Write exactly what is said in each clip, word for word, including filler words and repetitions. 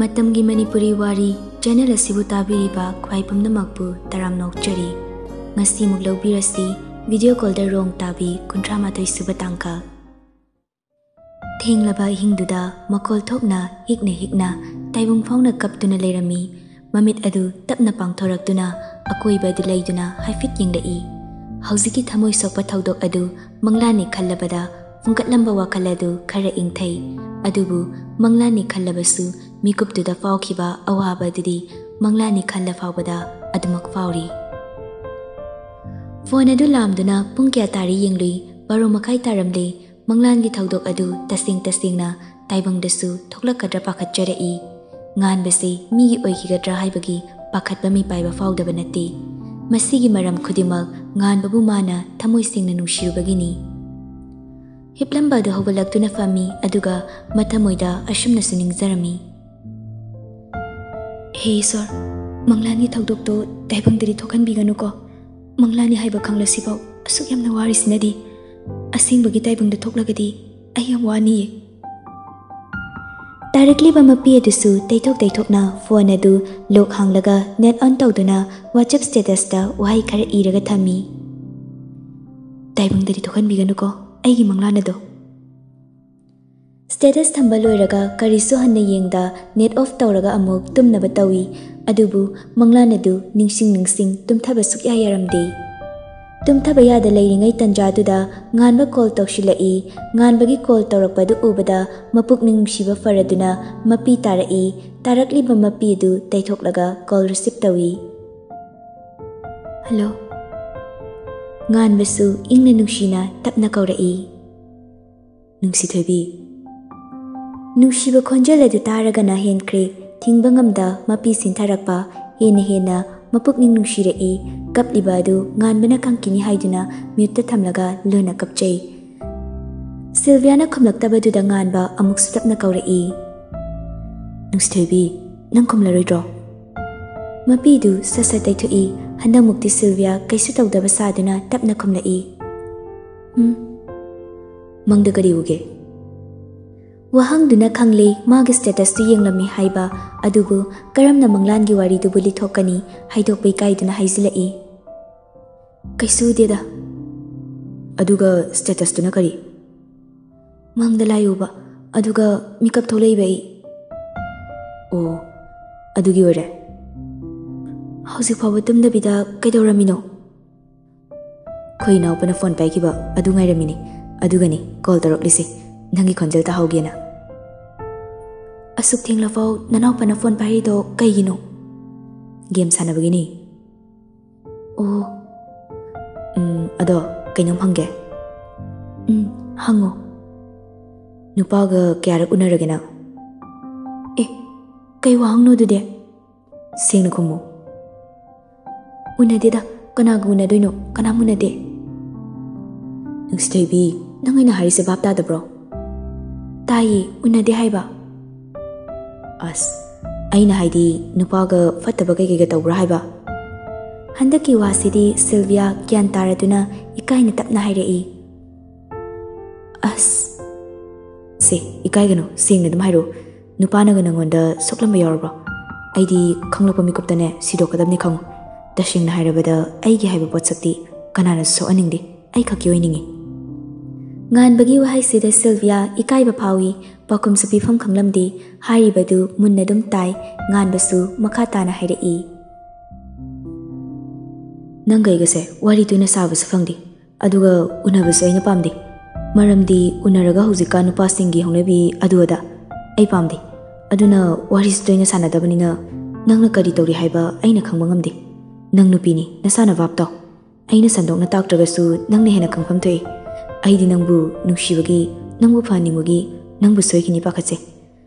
ꯃꯇꯝꯒꯤ ꯃꯅꯤꯄꯨꯔꯤ ꯋꯥꯔꯤ ꯆꯦꯅꯦꯜ ꯑꯁꯤꯕꯨ ꯇꯥꯕꯤꯔꯤꯕ ꯈ꯭ꯋꯥꯏ ꯄꯨꯝꯅꯃꯛꯄꯨ ꯇꯔꯥꯝꯅ ꯑꯣꯛꯆꯔꯤ꯫ ꯉꯁꯤꯃꯨꯛ ꯂꯧꯕꯤꯔꯁꯤ ꯚꯤꯗꯤꯑꯣ ꯀꯣꯜꯗ ꯔꯣꯡ ꯇꯥꯕꯤ ꯀꯨꯟꯊ꯭ꯔꯥ ꯃꯥꯊꯣꯏ ꯁꯨꯕ ꯇꯥꯡꯀꯛ꯫ ꯊꯦꯡꯂꯕ ꯑꯍꯤꯡꯗꯨꯗ ꯃꯈꯣꯜ ꯊꯣꯛꯅ ꯍꯤꯛꯅ ꯍꯤꯛꯅ ꯇꯥꯏꯕꯪ ꯐꯥꯎꯅ ꯀꯞꯇꯨꯅ ꯂꯩꯔꯝꯃꯤ꯫ ꯃꯃꯤꯠ ꯑꯗꯨ ꯇꯞꯅ ꯄꯥꯡꯊꯣꯔꯛꯇꯨꯅ ꯑꯀꯣꯏꯕ ꯑꯗꯨ ꯂꯩꯗꯨꯅ ꯍꯥꯏꯐꯦꯠ ꯌꯦꯡꯂꯛꯏ꯫ ꯍꯧꯖꯤꯛꯀꯤ ꯊꯃꯣꯏ ꯁꯣꯛꯄ ꯊꯧꯗꯣꯛ ꯑꯗꯨ ꯃꯪꯂꯥꯟꯅꯤ ꯈꯜꯂꯕꯗ ꯐꯨꯡꯒꯠꯂꯝꯕ ꯋꯥꯈꯜ ꯑꯗꯨ ꯈꯔ ꯏꯪꯊꯩ꯫ ꯑꯗꯨꯕꯨ ꯃꯪꯂꯥꯟꯅꯤ ꯈꯜꯂꯕꯁꯨ ꯃꯤꯀꯨꯞꯇꯨꯗ ꯐꯥꯎꯈꯤꯕ ꯑꯋꯥꯕ ꯑꯗꯨꯗꯤ ꯃꯪꯂꯥꯟꯅꯤ ꯈꯜꯂ ꯐꯥꯎꯕꯗ ꯑꯗꯨꯃꯛ ꯐꯥꯎꯔꯤ꯫ ꯐꯣꯟ ꯑꯗꯨ ꯂꯥꯝꯗꯨꯅ ꯄꯨꯡ ꯀꯌꯥ ꯇꯥꯔꯦ ꯌꯦꯡꯂꯨꯏ꯫ ꯕꯥꯔꯣ ꯃꯈꯥꯏ ꯇꯥꯔꯝꯂꯦ꯫ ꯃꯪꯂꯥꯟꯒꯤ ꯊꯧꯗꯣꯛ ꯑꯗꯨ ꯇꯁꯦꯡ ꯇꯁꯦꯡꯅ ꯇꯥꯏꯕꯪꯗꯁꯨ ꯊꯣꯛꯂꯛꯀꯗ꯭ꯔꯥ ꯄꯥꯈꯠꯆꯔꯛꯏ꯫ ꯉꯥꯟꯕꯁꯤ ꯃꯤꯒꯤ ꯑꯣꯏꯈꯤꯒꯗ꯭ꯔꯥ ꯍꯥꯏꯕꯒꯤ ꯄꯥꯈꯠꯄ ꯃꯤꯄꯥꯏꯕ ꯐꯥꯎꯗꯕ ꯅꯠꯇꯦ꯫ ꯃꯁꯤꯒꯤ ꯃꯔꯝ ꯈꯨꯗꯤꯡꯃꯛ ꯉꯥꯟꯕꯕꯨ ꯃꯥꯅ ꯊꯃꯣꯏ ꯁꯦꯡꯅ ꯅꯨꯡꯁꯤꯔꯨꯕꯒꯤꯅꯤ꯫ ꯍꯤꯞꯂꯝꯕ ꯑꯗꯨ ꯍꯧꯒꯠꯂꯛꯇꯨꯅ ꯐꯝꯃꯤ, ꯑꯗꯨꯒ ꯃꯊꯃꯣꯏꯗ ꯑꯁꯨꯝꯅꯁꯨ ꯅꯤꯡꯖꯔꯝꯃꯤ꯫ ꯍꯦ ꯏꯁꯣꯔ, ꯃꯪꯂꯥꯟꯒꯤ ꯊꯧꯗꯣꯛꯇꯣ ꯇꯥꯏꯕꯪꯗꯗꯤ ꯊꯣꯛꯍꯟꯕꯤꯒꯅꯨꯀꯣ꯫ ꯃꯪꯂꯥꯟꯅꯤ ꯍꯥꯏꯕ ꯈꯪꯂꯁꯤꯐꯥꯎ ꯑꯁꯨꯛ ꯌꯥꯝꯅ ꯋꯥꯔꯤꯁꯤꯅꯗꯤ꯫ ꯑꯁꯦꯡꯕꯒꯤ ꯇꯥꯏꯕꯪꯗ ꯊꯣꯛꯂꯒꯗꯤ ꯑꯩ ꯌꯥꯝ ꯋꯥꯅꯤꯌꯦ꯫ ꯇꯥꯔꯛꯂꯤꯕ ꯃꯄꯤ ꯑꯗꯨꯁꯨ ꯇꯩꯊꯣꯛ ꯇꯩꯊꯣꯛꯅ ꯐꯣꯟ ꯑꯗꯨ ꯂꯣꯛ ꯍꯥꯡꯂꯒ ꯅꯦꯠ ꯑꯣꯟ ꯇꯧꯗꯨꯅ WhatsApp ꯁ꯭ꯇꯦꯇꯁꯇ ꯋꯥꯍꯩ ꯈꯔ ꯏꯔꯒ ꯊꯝꯃꯤ꯫ ꯇꯥꯏꯕꯪꯗꯗꯤ ꯊꯣꯛꯍꯟꯕꯤꯒꯅꯨꯀꯣ ꯑꯩꯒꯤ ꯃꯪꯂꯥꯟ ꯑꯗꯣ꯫ ꯁ꯭ꯇꯦꯇꯁ ꯊꯝꯕ ꯂꯣꯏꯔꯒ ꯀꯔꯤꯁꯨ ꯍꯟꯅ ꯌꯦꯡꯗ ꯅꯦꯠ ꯑꯣꯐ ꯇꯧꯔꯒ ꯑꯃꯨꯛ ꯇꯨꯝꯅꯕ ꯇꯧꯏ꯫ ꯑꯗꯨꯕꯨ ꯃꯪꯂꯥꯟ ꯑꯗꯨ ꯅꯤꯡꯁꯤꯡ ꯅꯤꯡꯁꯤꯡ ꯇꯨꯝꯊꯕ ꯁꯨꯛꯌꯥ ꯌꯥꯔꯝꯗꯦ꯫ ꯇꯨꯝꯊꯕ ꯌꯥꯗ ꯂꯩꯔꯤꯉꯩ ꯇꯟꯖꯥꯗꯨꯗ ꯉꯥꯟꯕ ꯀꯣꯜ ꯇꯧꯁꯤꯜꯂꯛꯏ꯫ ꯉꯥꯟꯕꯒꯤ ꯀꯣꯜ ꯇꯧꯔꯛꯄꯗꯨ ꯎꯕꯗ ꯃꯄꯨꯛꯅꯤꯡ ꯅꯨꯡꯁꯤꯕ ꯐꯔꯗꯨꯅ ꯃꯄꯤ ꯇꯥꯔꯛꯏ꯫ ꯇꯥꯔꯛꯂꯤꯕ ꯃꯄꯤ ꯑꯗꯨ ꯇꯩꯊꯣꯛꯂꯒ ꯀꯣꯜ ꯔꯤꯁꯤꯞ ꯇꯧꯏ꯫ "ꯍꯜꯂꯣ?" ꯉꯥꯟꯕꯁꯨ ꯏꯪꯅ ꯅꯨꯡꯁꯤꯅ ꯇꯞꯅ ꯀꯧꯔꯛꯏ꯫ "ꯅꯨꯡꯁꯤꯊꯣꯏꯕꯤ꯫" ꯅꯨꯡꯁꯤꯕ ꯈꯣꯟꯖꯦꯜ ꯑꯗꯨ ꯇꯥꯔꯒꯅ ꯍꯦꯟꯈ꯭ꯔꯦ ꯊꯤꯡꯕ ꯉꯝꯗ ꯃꯄꯤ ꯁꯤꯟꯊꯔꯛꯄ꯫ ꯍꯦꯟꯅ ꯍꯦꯟꯅ ꯃꯄꯨꯛꯅꯤꯡ ꯅꯨꯡꯁꯤꯔꯛꯏ꯫ ꯀꯞꯂꯤꯕ ꯑꯗꯨ ꯉꯥꯟꯕꯅ ꯈꯪꯈꯤꯅꯤ ꯍꯥꯏꯗꯨꯅ ꯃ꯭ꯌꯨꯠꯇ ꯊꯝꯂꯒ ꯂꯣꯟꯅ ꯀꯞꯆꯩ꯫ ꯁꯤꯜꯚꯤꯌꯥꯅ ꯈꯨꯝꯂꯛꯇꯕꯗꯨꯗ ꯉꯥꯟꯕ ꯑꯃꯨꯛꯁꯨ ꯇꯞꯅ ꯀꯧꯔꯛꯏ꯫ "ꯅꯨꯡꯁꯤꯊꯣꯏꯕꯤ, ꯅꯪ ꯈꯨꯝꯂꯔꯣꯏꯗ꯭ꯔꯣ?" ꯃꯄꯤꯗꯨ ꯁꯠ ꯁꯠ ꯇꯩꯊꯣꯛꯏ꯫ ꯍꯟꯗꯛꯃꯨꯛꯇꯤ ꯁꯤꯜꯚꯤꯌꯥ ꯀꯩꯁꯨ ꯇꯧꯗꯕ ꯁꯥꯗꯨꯅ ꯇꯞꯅ ꯈꯨꯝꯂꯛꯏ꯫ "ꯎꯝ?" "ꯃꯪꯗ ꯀꯔꯤ ꯎꯒꯦ?" ꯋꯥꯍꯪꯗꯨꯅ ꯈꯪꯂꯦ ꯃꯥꯒꯤ statusꯇꯨ ꯌꯦꯡꯂꯝꯃꯤ ꯍꯥꯏꯕ, ꯑꯗꯨꯕꯨ ꯀꯔꯝꯅ ꯃꯪꯂꯥꯟꯒꯤ ꯋꯥꯔꯤꯗꯨꯕꯨ ꯂꯤꯊꯣꯛꯀꯅꯤ? ꯍꯥꯏꯗꯣꯛꯄ ꯏꯀꯥꯏꯗꯨꯅ ꯍꯥꯏꯖꯤꯜꯂꯛꯏ꯫ "ꯀꯩꯁꯨ ꯗꯦꯗ꯫ ꯑꯗꯨꯒ statusꯇꯨꯅ ꯀꯔꯤ?" "ꯃꯪꯗ ꯂꯥꯏ ꯎꯕ, ꯑꯗꯨꯒ ꯃꯤꯀꯞ ꯊꯣꯛꯂꯛꯏꯕ ꯑꯩ꯫" "ꯑꯣ, ꯑꯗꯨꯒꯤ ꯑꯣꯏꯔꯦ꯫ ꯍꯧꯖꯤꯛ ꯐꯥꯎꯕ ꯇꯨꯝꯗꯕꯤꯗ ꯀꯩꯗꯧꯔꯝꯃꯤꯅꯣ?" "ꯑꯩꯈꯣꯏ ꯏꯅꯥꯎꯄꯥꯅ phone ꯄꯥꯏꯈꯤꯕ ꯑꯗꯨ ꯉꯥꯏꯔꯝꯃꯤꯅꯤ, ꯑꯗꯨꯒꯅꯤ call ꯇꯧꯔꯛꯂꯤꯁꯦ, ꯅꯪꯒꯤ ꯈꯣꯟꯖꯦꯜ ꯇꯥꯍꯧꯒꯦꯅ꯫" "ꯑꯁꯨꯛ ꯊꯦꯡꯂꯐꯥꯎ ꯅꯅꯥꯎꯄꯥꯅ phone ꯄꯥꯏꯔꯤꯗꯣ ꯀꯩꯒꯤꯅꯣ?" "Game ꯁꯥꯟꯅꯕꯒꯤꯅꯤ꯫" "ꯑꯣ꯫ ꯎꯝ, ꯑꯗꯣ ꯀꯩꯅꯣꯝ ꯍꯪꯒꯦ꯫" "ꯎꯝ, ꯍꯪꯉꯣ꯫" "ꯅꯨꯄꯥꯒ ꯀꯌꯥꯔꯛ ꯎꯅꯔꯒꯦ ꯅꯪ?" "ꯑꯦ, ꯀꯩ ꯋꯥꯍꯪꯅꯣ ꯑꯗꯨꯗꯤ?" "ꯁꯦꯡꯅ ꯈꯨꯝꯃꯨ꯫" "ꯎꯅꯗꯦꯗ, ꯀꯅꯥꯒ ꯎꯅꯗꯣꯏꯅꯣ? ꯀꯅꯥꯝ ꯎꯅꯗꯦ꯫" "ꯅꯨꯡꯁꯤꯊꯣꯏꯕꯤ, ꯅꯪ ꯑꯩꯅ ꯍꯥꯏꯔꯤꯁꯦ ꯚꯥꯞ ꯇꯥꯗꯕ꯭ꯔꯣ?" "ꯇꯥꯏꯌꯦ, ꯎꯅꯗꯦ ꯍꯥꯏꯕ꯫" "ꯑꯁ, ꯑꯩꯅ ꯍꯥꯏꯗꯤ ꯅꯨꯄꯥꯒ ꯐꯠꯇꯕ ꯀꯩꯀꯩꯒ ꯇꯧꯕ꯭ꯔꯥ ꯍꯥꯏꯕ꯫" ꯍꯟꯗꯛꯀꯤ ꯋꯥꯁꯤꯗꯤ ꯁꯤꯜꯚꯤꯌꯥ ꯒ꯭ꯌꯥꯟ ꯇꯥꯔꯗꯨꯅ ꯏꯀꯥꯏꯅ ꯇꯞꯅ ꯍꯥꯏꯔꯛꯏ꯫ "ꯑꯁ꯫" "ꯁꯦ, ꯏꯀꯥꯏꯒꯅꯨ, ꯁꯦꯡꯅ ꯑꯗꯨꯝ ꯍꯥꯏꯔꯛꯑꯣ꯫ ꯅꯨꯄꯥꯅꯒ ꯅꯪꯉꯣꯟꯗ ꯁꯣꯛꯂꯝꯕ ꯌꯥꯎꯔꯕ꯭ꯔꯣ? ꯑꯩꯗꯤ ꯈꯪꯂꯛꯄ ꯃꯤꯀꯨꯞꯇꯅꯦ ꯁꯤꯗꯣꯛꯀꯗꯕꯅꯤ ꯈꯪꯉꯨ꯫ ꯇꯁꯦꯡꯅ ꯍꯥꯏꯔꯕꯗ ꯑꯩꯒꯤ ꯍꯥꯏꯕ ꯄꯣꯠꯁꯛꯇꯤ ꯀꯅꯥꯅꯁꯨ ꯁꯣꯛꯍꯟꯅꯤꯡꯗꯦ, ꯑꯩ ꯈꯛꯀꯤ ꯑꯣꯏꯅꯤꯡꯉꯤ꯫" ꯉꯥꯟꯕꯒꯤ ꯋꯥꯍꯩꯁꯤꯗ ꯁꯤꯜꯚꯤꯌꯥ ꯏꯀꯥꯏꯕ ꯐꯥꯎꯏ꯫ ꯄꯥꯎꯈꯨꯝꯁꯨ ꯄꯤꯐꯝ ꯈꯪꯂꯝꯗꯦ꯫ ꯍꯥꯏꯔꯤꯕꯗꯨ ꯃꯨꯟꯅ ꯑꯗꯨꯝ ꯇꯥꯏ꯫ ꯉꯥꯟꯕꯁꯨ ꯃꯈꯥ ꯇꯥꯅ ꯍꯥꯏꯔꯛꯏ꯫ "ꯅꯪꯒ ꯑꯩꯒꯁꯦ ꯋꯥꯔꯤ ꯇꯣꯏꯅ ꯁꯥꯕꯁꯨ ꯐꯪꯗꯦ, ꯑꯗꯨꯒ ꯎꯅꯕꯁꯨ ꯑꯩꯅ ꯄꯥꯝꯗꯦ꯫ ꯃꯔꯝꯗꯤ ꯎꯅꯔꯒ ꯍꯧꯖꯤꯛꯀꯥꯟ ꯅꯨꯄꯥꯁꯤꯡꯒꯤ ꯍꯧꯅꯕꯤ ꯑꯗꯨ ꯑꯗꯥ ꯑꯩ ꯄꯥꯝꯗꯦ꯫ ꯑꯗꯨꯅ ꯋꯥꯔꯤꯁꯨ ꯇꯣꯏꯅ ꯁꯥꯟꯅꯗꯕꯅꯤꯅ ꯅꯪꯅ ꯀꯔꯤ ꯇꯧꯔꯤ ꯍꯥꯏꯕ ꯑꯩꯅ ꯈꯪꯕ ꯉꯝꯗꯦ꯫ ꯅꯪ ꯅꯨꯄꯤꯅꯤ, ꯅꯁꯥꯅ ꯚꯥꯞ ꯇꯥꯎ꯫ ꯑꯩꯅ ꯁꯟꯗꯣꯛꯅ ꯇꯥꯛꯇ꯭ꯔꯒꯁꯨ ꯅꯪꯅ ꯍꯦꯟꯅ ꯈꯪꯐꯝ ꯊꯣꯛꯏ꯫ ꯑꯩꯗꯤ ꯅꯪꯕꯨ ꯅꯨꯡꯁꯤꯕꯒꯤ, ꯅꯪꯕꯨ ꯐꯍꯟꯅꯤꯡꯕꯒꯤ, ꯅꯪꯕꯨ ꯁꯣꯏꯈꯤꯅꯤ ꯄꯥꯈꯠꯆꯩ꯫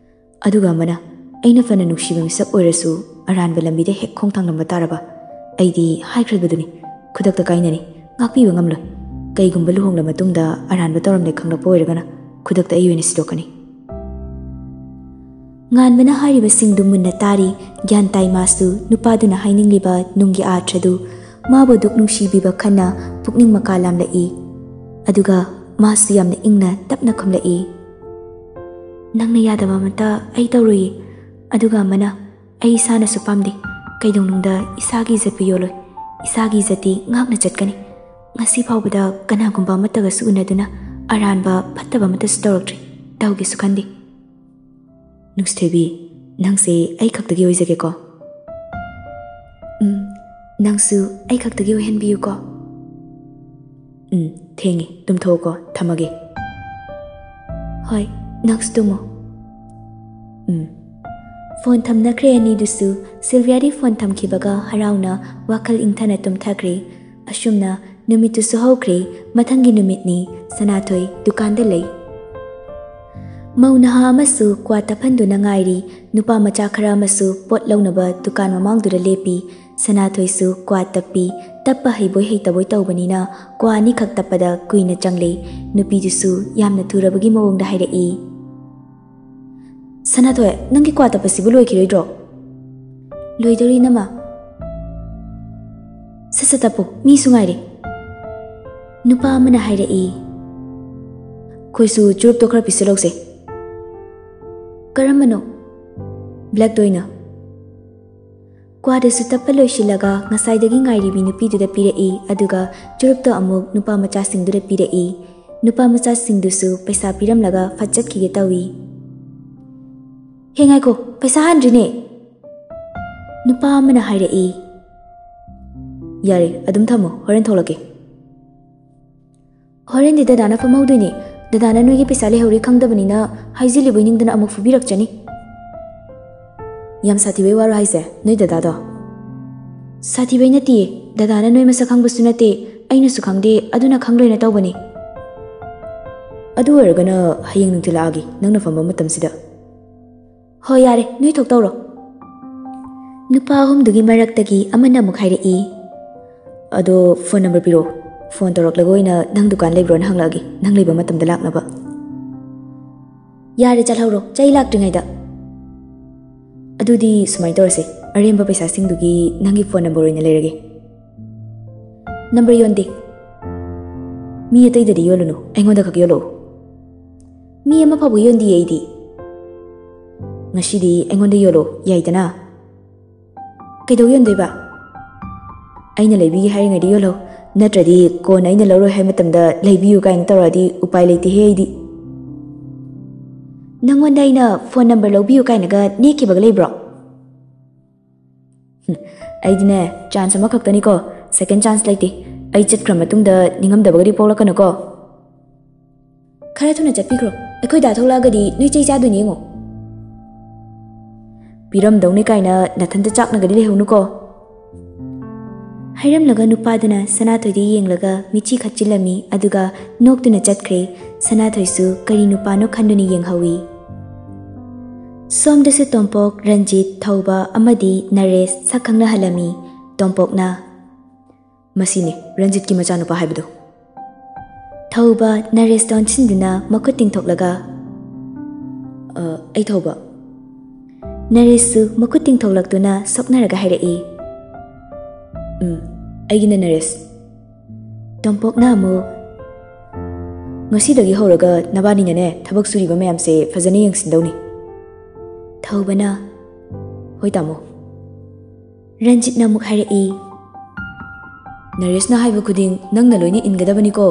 ꯑꯗꯨꯒ ꯑꯃꯅ, ꯑꯩꯅ ꯐꯅ ꯅꯨꯡꯁꯤꯕ ꯃꯤꯁꯛ ꯑꯣꯏꯔꯁꯨ ꯑꯔꯥꯟꯕ ꯂꯝꯕꯤꯗ ꯍꯦꯛ ꯈꯣꯡ ꯊꯥꯡꯂꯝꯕ ꯇꯥꯔꯕ, ꯑꯩꯗꯤ ꯍꯥꯏꯈ꯭ꯔꯕꯗꯨꯅꯤ, ꯈꯨꯗꯛꯇ ꯀꯥꯏꯅꯅꯤ, ꯉꯥꯛꯄꯤꯕ ꯉꯝꯂꯣꯏ꯫ ꯀꯩꯒꯨꯝꯕ ꯂꯨꯍꯣꯡꯂ ꯃꯇꯨꯡꯗ ꯑꯔꯥꯟꯕ ꯇꯧꯔꯝꯂꯦ ꯈꯪꯂꯛꯄ ꯑꯣꯏꯔꯒꯅ ꯈꯨꯗꯛꯇ ꯑꯩ ꯑꯣꯏꯅ ꯁꯤꯗꯣꯛꯀꯅꯤ꯫" ꯉꯥꯟꯕꯅ ꯍꯥꯏꯔꯤꯕꯁꯤꯡꯗꯨ ꯃꯨꯟꯅ ꯇꯥꯔꯤ꯫ ꯒ꯭ꯌꯥꯟ ꯇꯥꯏ ꯃꯥꯁꯨ ꯅꯨꯄꯥꯗꯨꯅ ꯍꯥꯏꯅꯤꯡꯂꯤꯕ ꯅꯨꯡꯒꯤ ꯑꯥꯔꯊꯗꯨ꯫ ꯃꯥꯕꯨ ꯑꯗꯨꯛ ꯅꯨꯡꯁꯤꯕꯤꯕ ꯈꯟꯅ ꯄꯨꯛꯅꯤꯡ ꯃꯀꯥ ꯂꯥꯝꯂꯛꯏ꯫ ꯑꯗꯨꯒ ꯃꯥꯁꯨ ꯌꯥꯝꯅ ꯏꯪꯅ ꯇꯞꯅ ꯈꯨꯝꯂꯛꯏ꯫ ꯅꯪꯅ ꯌꯥꯗꯕ ꯑꯃꯠꯇ ꯑꯩ ꯇꯧꯔꯣꯏꯌꯦ꯫ ꯑꯗꯨꯒ ꯑꯃꯅ, ꯑꯩ ꯏꯁꯥꯅꯁꯨ ꯄꯥꯝꯗꯦ꯫ ꯀꯩꯗꯧꯅꯨꯡꯗ ꯏꯁꯥꯒꯤ ꯏꯖꯠꯄꯨ ꯌꯣꯜꯂꯣꯏ꯫ ꯏꯁꯥꯒꯤ ꯏꯖꯠꯇꯤ ꯉꯥꯛꯅ ꯆꯠꯀꯅꯤ꯫ ꯉꯁꯤ ꯐꯥꯎꯕꯗ ꯀꯅꯥꯒꯨꯝꯕ ꯑꯃꯠꯇꯒꯁꯨ ꯎꯅꯗꯨꯅ ꯑꯔꯥꯟꯕ ꯐꯠꯇꯕ ꯑꯃꯠꯇꯁꯨ ꯇꯧꯔꯛꯇ꯭ꯔꯤ꯫ ꯇꯧꯒꯦꯁꯨ ꯈꯟꯗꯦ꯫ ꯅꯨꯡꯁꯤꯊꯣꯏꯕꯤ, ꯅꯪꯁꯦ ꯑꯩ ꯈꯛꯇꯒꯤ ꯑꯣꯏꯖꯒꯦꯀꯣ꯫ ꯎꯝ, ꯅꯪꯁꯨ ꯑꯩ ꯈꯛꯇꯒꯤ ꯑꯣꯏꯍꯟꯕꯤꯌꯨꯀꯣ꯫ ꯎꯝ, ꯊꯦꯡꯉꯦ, ꯇꯨꯝꯊꯣꯛꯑꯣꯀꯣ, ꯊꯝꯃꯒꯦ꯫ ꯍꯣꯏ, ꯅꯪꯁꯨ ꯇꯨꯝꯃꯣ꯫ ꯎꯝ꯫ ꯐꯣꯟ ꯊꯝꯅꯈ꯭ꯔꯦ ꯑꯅꯤꯗꯨꯁꯨ꯫ ꯁꯤꯜꯚꯤꯌꯥꯗꯤ ꯐꯣꯟ ꯊꯝꯈꯤꯕꯒ ꯍꯔꯥꯎꯅ ꯋꯥꯈꯜ ꯏꯪꯊꯅ ꯇꯨꯝꯊꯈ꯭ꯔꯦ꯫ ꯑꯁꯨꯝꯅ ꯅꯨꯃꯤꯠꯇꯨꯁꯨ ꯍꯧꯈ꯭ꯔꯦ꯫ ꯃꯊꯪꯒꯤ ꯅꯨꯃꯤꯠꯅꯤ꯫ ꯁꯅꯥꯊꯣꯏ ꯗꯨꯀꯥꯟꯗ ꯂꯩ꯫ ꯃꯧ ꯅꯍꯥ ꯑꯃꯁꯨ ꯀ꯭ꯋꯥ ꯇꯞꯍꯟꯗꯨꯅ ꯉꯥꯏꯔꯤ꯫ ꯅꯨꯄꯥ ꯃꯆꯥ ꯈꯔ ꯑꯃꯁꯨ ꯄꯣꯠ ꯂꯧꯅꯕ ꯗꯨꯀꯥꯟ ꯃꯃꯥꯡꯗꯨꯗ ꯂꯦꯞꯄꯤ꯫ ꯁꯅꯥꯊꯣꯏꯁꯨ ꯀ꯭ꯋꯥ ꯇꯞꯄꯤ꯫ ꯇꯞꯄ ꯍꯩꯕꯣꯏ ꯍꯩꯇꯕꯣꯏ ꯇꯧꯕꯅꯤꯅ ꯀ꯭ꯋꯥ ꯑꯅꯤꯈꯛ ꯇꯞꯄꯗ ꯀꯨꯏꯅ ꯆꯪꯂꯦ꯫ ꯅꯨꯄꯤꯗꯨꯁꯨ ꯌꯥꯝꯅ ꯊꯨꯔꯕꯒꯤ ꯃꯑꯣꯡꯗ ꯍꯥꯏꯔꯛꯏ꯫ "ꯁꯅꯥꯊꯣꯏ, ꯅꯪꯒꯤ ꯀ꯭ꯋꯥ ꯇꯞꯄꯁꯤꯕꯨ ꯂꯣꯏꯈꯤꯔꯣꯏꯗ꯭ꯔꯣ?" "ꯂꯣꯏꯗꯧꯔꯤ, ꯅꯃ꯫ ꯁꯠ ꯁꯠ ꯇꯞꯄꯨ, ꯃꯤꯁꯨ ꯉꯥꯏꯔꯤ꯫" ꯅꯨꯄꯥ ꯑꯃꯅ ꯍꯥꯏꯔꯛꯏ꯫ "ꯑꯩꯈꯣꯏꯁꯨ ꯆꯨꯔꯨꯞꯇꯣ ꯈꯔ ꯄꯤꯁꯤꯜꯂꯧꯁꯦ꯫" "ꯀꯔꯝꯕꯅꯣ?" "ꯕ꯭ꯂꯦꯛꯇ ꯑꯣꯏꯅ꯫" ꯀ꯭ꯋꯥꯗꯨꯁꯨ ꯇꯞꯄ ꯂꯣꯏꯁꯤꯜꯂꯒ ꯉꯁꯥꯏꯗꯒꯤ ꯉꯥꯏꯔꯤꯕꯤ ꯅꯨꯄꯤꯗꯨꯗ ꯄꯤꯔꯛꯏ, ꯑꯗꯨꯒ ꯆꯨꯔꯨꯞꯇꯣ ꯑꯃꯨꯛ ꯅꯨꯄꯥ ꯃꯆꯥꯁꯤꯡꯗꯨꯗ ꯄꯤꯔꯛꯏ꯫ ꯅꯨꯄꯥ ꯃꯆꯥꯁꯤꯡꯗꯨꯁꯨ ꯄꯩꯁꯥ ꯄꯤꯔꯝꯂꯒ ꯐꯠ ꯆꯠꯈꯤꯒꯦ ꯇꯧꯏ꯫ "ꯍꯦ, ꯉꯥꯏꯈꯣ, ꯄꯩꯁꯥ ꯍꯟꯗ꯭ꯔꯤꯅꯦ!" ꯅꯨꯄꯥ ꯑꯃꯅ ꯍꯥꯏꯔꯛꯏ꯫ "ꯌꯥꯔꯦ, ꯑꯗꯨꯝ ꯊꯝꯃꯣ, ꯍꯣꯔꯦꯟ ꯊꯣꯛꯂꯛꯀꯦ꯫" "ꯍꯣꯔꯦꯟꯗꯤ ꯗꯗꯥꯅ ꯐꯝꯍꯧꯗꯣꯏꯅꯦ꯫ ꯗꯗꯥꯅ ꯅꯣꯏꯒꯤ ꯄꯩꯁꯥ ꯂꯩꯍꯧꯔꯤ ꯈꯪꯗꯕꯅꯤꯅ ꯍꯥꯏꯖꯤꯜꯂꯤꯕꯣꯏ ꯅꯤꯡꯗꯅ ꯑꯃꯨꯛ ꯐꯨꯕꯤꯔꯛꯆꯅꯤ꯫" "ꯌꯥꯝ ꯁꯥꯊꯤꯕꯩ ꯋꯥꯔꯣ ꯍꯥꯏꯁꯦ, ꯅꯣꯏ ꯗꯗꯥꯗꯣ?" "ꯁꯥꯊꯤꯕꯩ ꯅꯠꯇꯤꯌꯦ, ꯗꯗꯥꯅ ꯅꯣꯏ ꯃꯁꯛ ꯈꯪꯕꯁꯨ ꯅꯠꯇꯦ, ꯑꯩꯅꯁꯨ ꯈꯪꯗꯦ, ꯑꯗꯨꯅ ꯈꯪꯂꯣꯏꯅ ꯇꯧꯕꯅꯤ꯫" "ꯑꯗꯨ ꯑꯣꯏꯔꯒꯅ ꯍꯌꯦꯡ ꯅꯨꯡꯊꯤꯜ ꯂꯥꯛꯑꯒꯦ, ꯅꯪꯅ ꯐꯝꯕ ꯃꯇꯝꯁꯤꯗ꯫" "ꯍꯣꯏ, ꯌꯥꯔꯦ, ꯅꯣꯏ ꯊꯣꯛ ꯇꯧꯔꯣ꯫" ꯅꯨꯄꯥ ꯑꯍꯨꯝꯗꯨꯒꯤ ꯃꯔꯛꯇꯒꯤ ꯑꯃꯅ ꯑꯃꯨꯛ ꯍꯥꯏꯔꯛꯏ꯫ "ꯑꯗꯣ ꯐꯣꯟ ꯅꯝꯕꯔ ꯄꯤꯔꯛꯑꯣ, ꯐꯣꯟ ꯇꯧꯔꯛꯂꯒ ꯑꯣꯏꯅ ꯅꯪ ꯗꯨꯀꯥꯟ ꯂꯩꯕ꯭ꯔꯣꯅ ꯍꯪꯂꯛꯑꯒꯦ, ꯅꯪ ꯂꯩꯕ ꯃꯇꯝꯗ ꯂꯥꯛꯅꯕ꯫" "ꯌꯥꯔꯦ, ꯆꯠꯍꯧꯔꯣ, ꯆꯩ ꯂꯥꯛꯇ꯭ꯔꯤꯉꯩꯗ꯫" "ꯑꯗꯨꯗꯤ ꯁꯨꯃꯥꯏꯅ ꯇꯧꯔꯁꯦ, ꯑꯔꯦꯝꯕ ꯄꯩꯁꯥꯁꯤꯡꯗꯨꯒꯤ ꯅꯪꯒꯤ ꯐꯣꯟ ꯅꯝꯕꯔ ꯑꯣꯏꯅ ꯂꯩꯔꯒꯦ꯫" "ꯅꯝꯕꯔ ꯌꯣꯟꯗꯦ꯫" "ꯃꯤ ꯑꯇꯩꯗꯗꯤ ꯌꯣꯜꯂꯨꯅꯨ, ꯑꯩꯉꯣꯟꯗ ꯈꯛ ꯌꯣꯜꯂꯛꯎ꯫" "ꯃꯤ ꯑꯃ ꯐꯥꯎꯕ ꯌꯣꯟꯗꯤꯌꯦ ꯑꯩꯗꯤ꯫" ꯉꯁꯤꯗꯤ ꯑꯩꯉꯣꯟꯗ ꯌꯣꯜꯂꯣ, ꯌꯥꯏꯗꯅ? ꯀꯩꯗꯧ ꯌꯣꯟꯗꯣꯏꯕ? ꯑꯩꯅ ꯂꯩꯕꯤꯒꯦ ꯍꯥꯏꯔꯤꯉꯩꯗ ꯌꯣꯜꯍꯧ, ꯅꯠꯇ꯭ꯔꯗꯤ ꯀꯣꯟꯅ ꯑꯩꯅ ꯂꯧꯔꯣꯏ ꯍꯥꯏ ꯃꯇꯝꯗ ꯂꯩꯕꯤꯌꯨ ꯀꯥꯏꯅ ꯇꯧꯔꯛꯑꯗꯤ ꯎꯄꯥꯏ ꯂꯩꯇꯦꯍꯦ ꯑꯩꯗꯤ꯫ ꯅꯪꯉꯣꯟꯗ ꯑꯩꯅ ꯐꯣꯟ ꯅꯝꯕꯔ ꯂꯧꯕꯤꯌꯨ ꯀꯥꯏꯅꯒ ꯅꯦꯛꯈꯤꯕꯒ ꯂꯩꯕ꯭ꯔꯣ? ꯍꯨꯝ, ꯑꯩꯗꯤꯅꯦ, ꯆꯥꯟꯁ ꯑꯃꯈꯛꯇꯅꯤꯀꯣ, ꯁꯦꯀꯦꯟ ꯆꯥꯟꯁ ꯂꯩꯇꯦ꯫ ꯑꯩ ꯆꯠꯈ꯭ꯔ ꯃꯇꯨꯡꯗ ꯅꯤꯡꯉꯝꯗꯕꯒꯗꯤ ꯄꯣꯛꯂꯛꯀꯅꯨꯀꯣ꯫ ꯈꯔ ꯊꯨꯅ ꯆꯠꯄꯤꯈ꯭ꯔꯣ, ꯑꯩꯈꯣꯏ ꯗꯥ ꯊꯣꯛꯂꯛꯑꯒꯗꯤ ꯅꯣꯏ ꯆꯩ ꯆꯥꯗꯣꯏꯅꯤ ꯌꯦꯡꯉꯣ꯫ ꯄꯤꯔꯝꯗꯧꯅꯤ ꯀꯥꯏꯅ ꯅꯊꯟꯇ ꯆꯥꯛꯅꯒꯗꯤ ꯂꯩꯍꯧꯅꯨꯀꯣ꯫ ꯍꯥꯏꯔꯝꯂꯒ ꯅꯨꯄꯥꯗꯨꯅ ꯁꯅꯥꯊꯣꯏꯗ ꯌꯦꯡꯂꯒ ꯃꯤꯠꯆꯤ ꯈꯠꯆꯤꯜꯂꯝꯃꯤ, ꯑꯗꯨꯒ ꯅꯣꯛꯇꯨꯅ ꯆꯠꯈ꯭ꯔꯦ꯫ ꯁꯅꯥꯊꯣꯏꯁꯨ ꯀꯔꯤ ꯅꯨꯄꯥꯅꯣ ꯈꯟꯗꯨꯅ ꯌꯦꯡꯍꯧꯏ꯫ ꯁꯣꯝꯗꯁꯨ ꯇꯣꯝꯄꯣꯛ, ꯔꯟꯖꯤꯠ, ꯊꯧꯕ ꯑꯃꯗꯤ ꯅꯔꯦꯁ ꯁꯛ ꯈꯪꯅꯍꯜꯂꯝꯃꯤ꯫ ꯇꯣꯝꯄꯣꯛꯅ, "ꯃꯁꯤꯅꯤ ꯔꯟꯖꯤꯠꯀꯤ ꯃꯆꯥꯅꯨꯄꯥ ꯍꯥꯏꯕꯗꯨ꯫" ꯊꯧꯕ ꯅꯔꯦꯁꯇ ꯑꯣꯟꯁꯤꯟꯗꯨꯅ ꯃꯈꯨꯠ ꯇꯤꯡꯊꯣꯛꯂꯒ, "ꯑ, ꯑꯩ ꯊꯧꯕ꯫" ꯅꯔꯦꯁꯁꯨ ꯃꯈꯨꯠ ꯇꯤꯡꯊꯣꯛꯂꯛꯇꯨꯅ ꯁꯣꯛꯅꯔꯒ ꯍꯥꯏꯔꯛꯏ, "ꯎꯝ, ꯑꯩꯒꯤꯅ ꯅꯔꯦꯁ꯫" ꯇꯣꯝꯄꯣꯛꯅ ꯑꯃꯨꯛ, "ꯉꯁꯤꯗꯒꯤ ꯍꯧꯔꯒ ꯅꯕꯥꯅꯤꯅꯅꯦ ꯊꯕꯛ ꯁꯨꯔꯤꯕ ꯃꯌꯥꯝꯁꯦ ꯐꯖꯅ ꯌꯦꯡꯁꯤꯟꯗꯧꯅꯤ꯫" ꯊꯧꯕꯅ, "ꯍꯣꯏ ꯇꯥꯃꯣ꯫" ꯔꯟꯖꯤꯠꯅ ꯑꯃꯨꯛ ꯍꯥꯏꯔꯛꯏ, "ꯅꯔꯦꯁꯅ ꯍꯥꯏꯕ ꯈꯨꯗꯤꯡ ꯅꯪꯅ ꯂꯣꯏꯅ ꯏꯟꯒꯗꯕꯅꯤꯀꯣ꯫"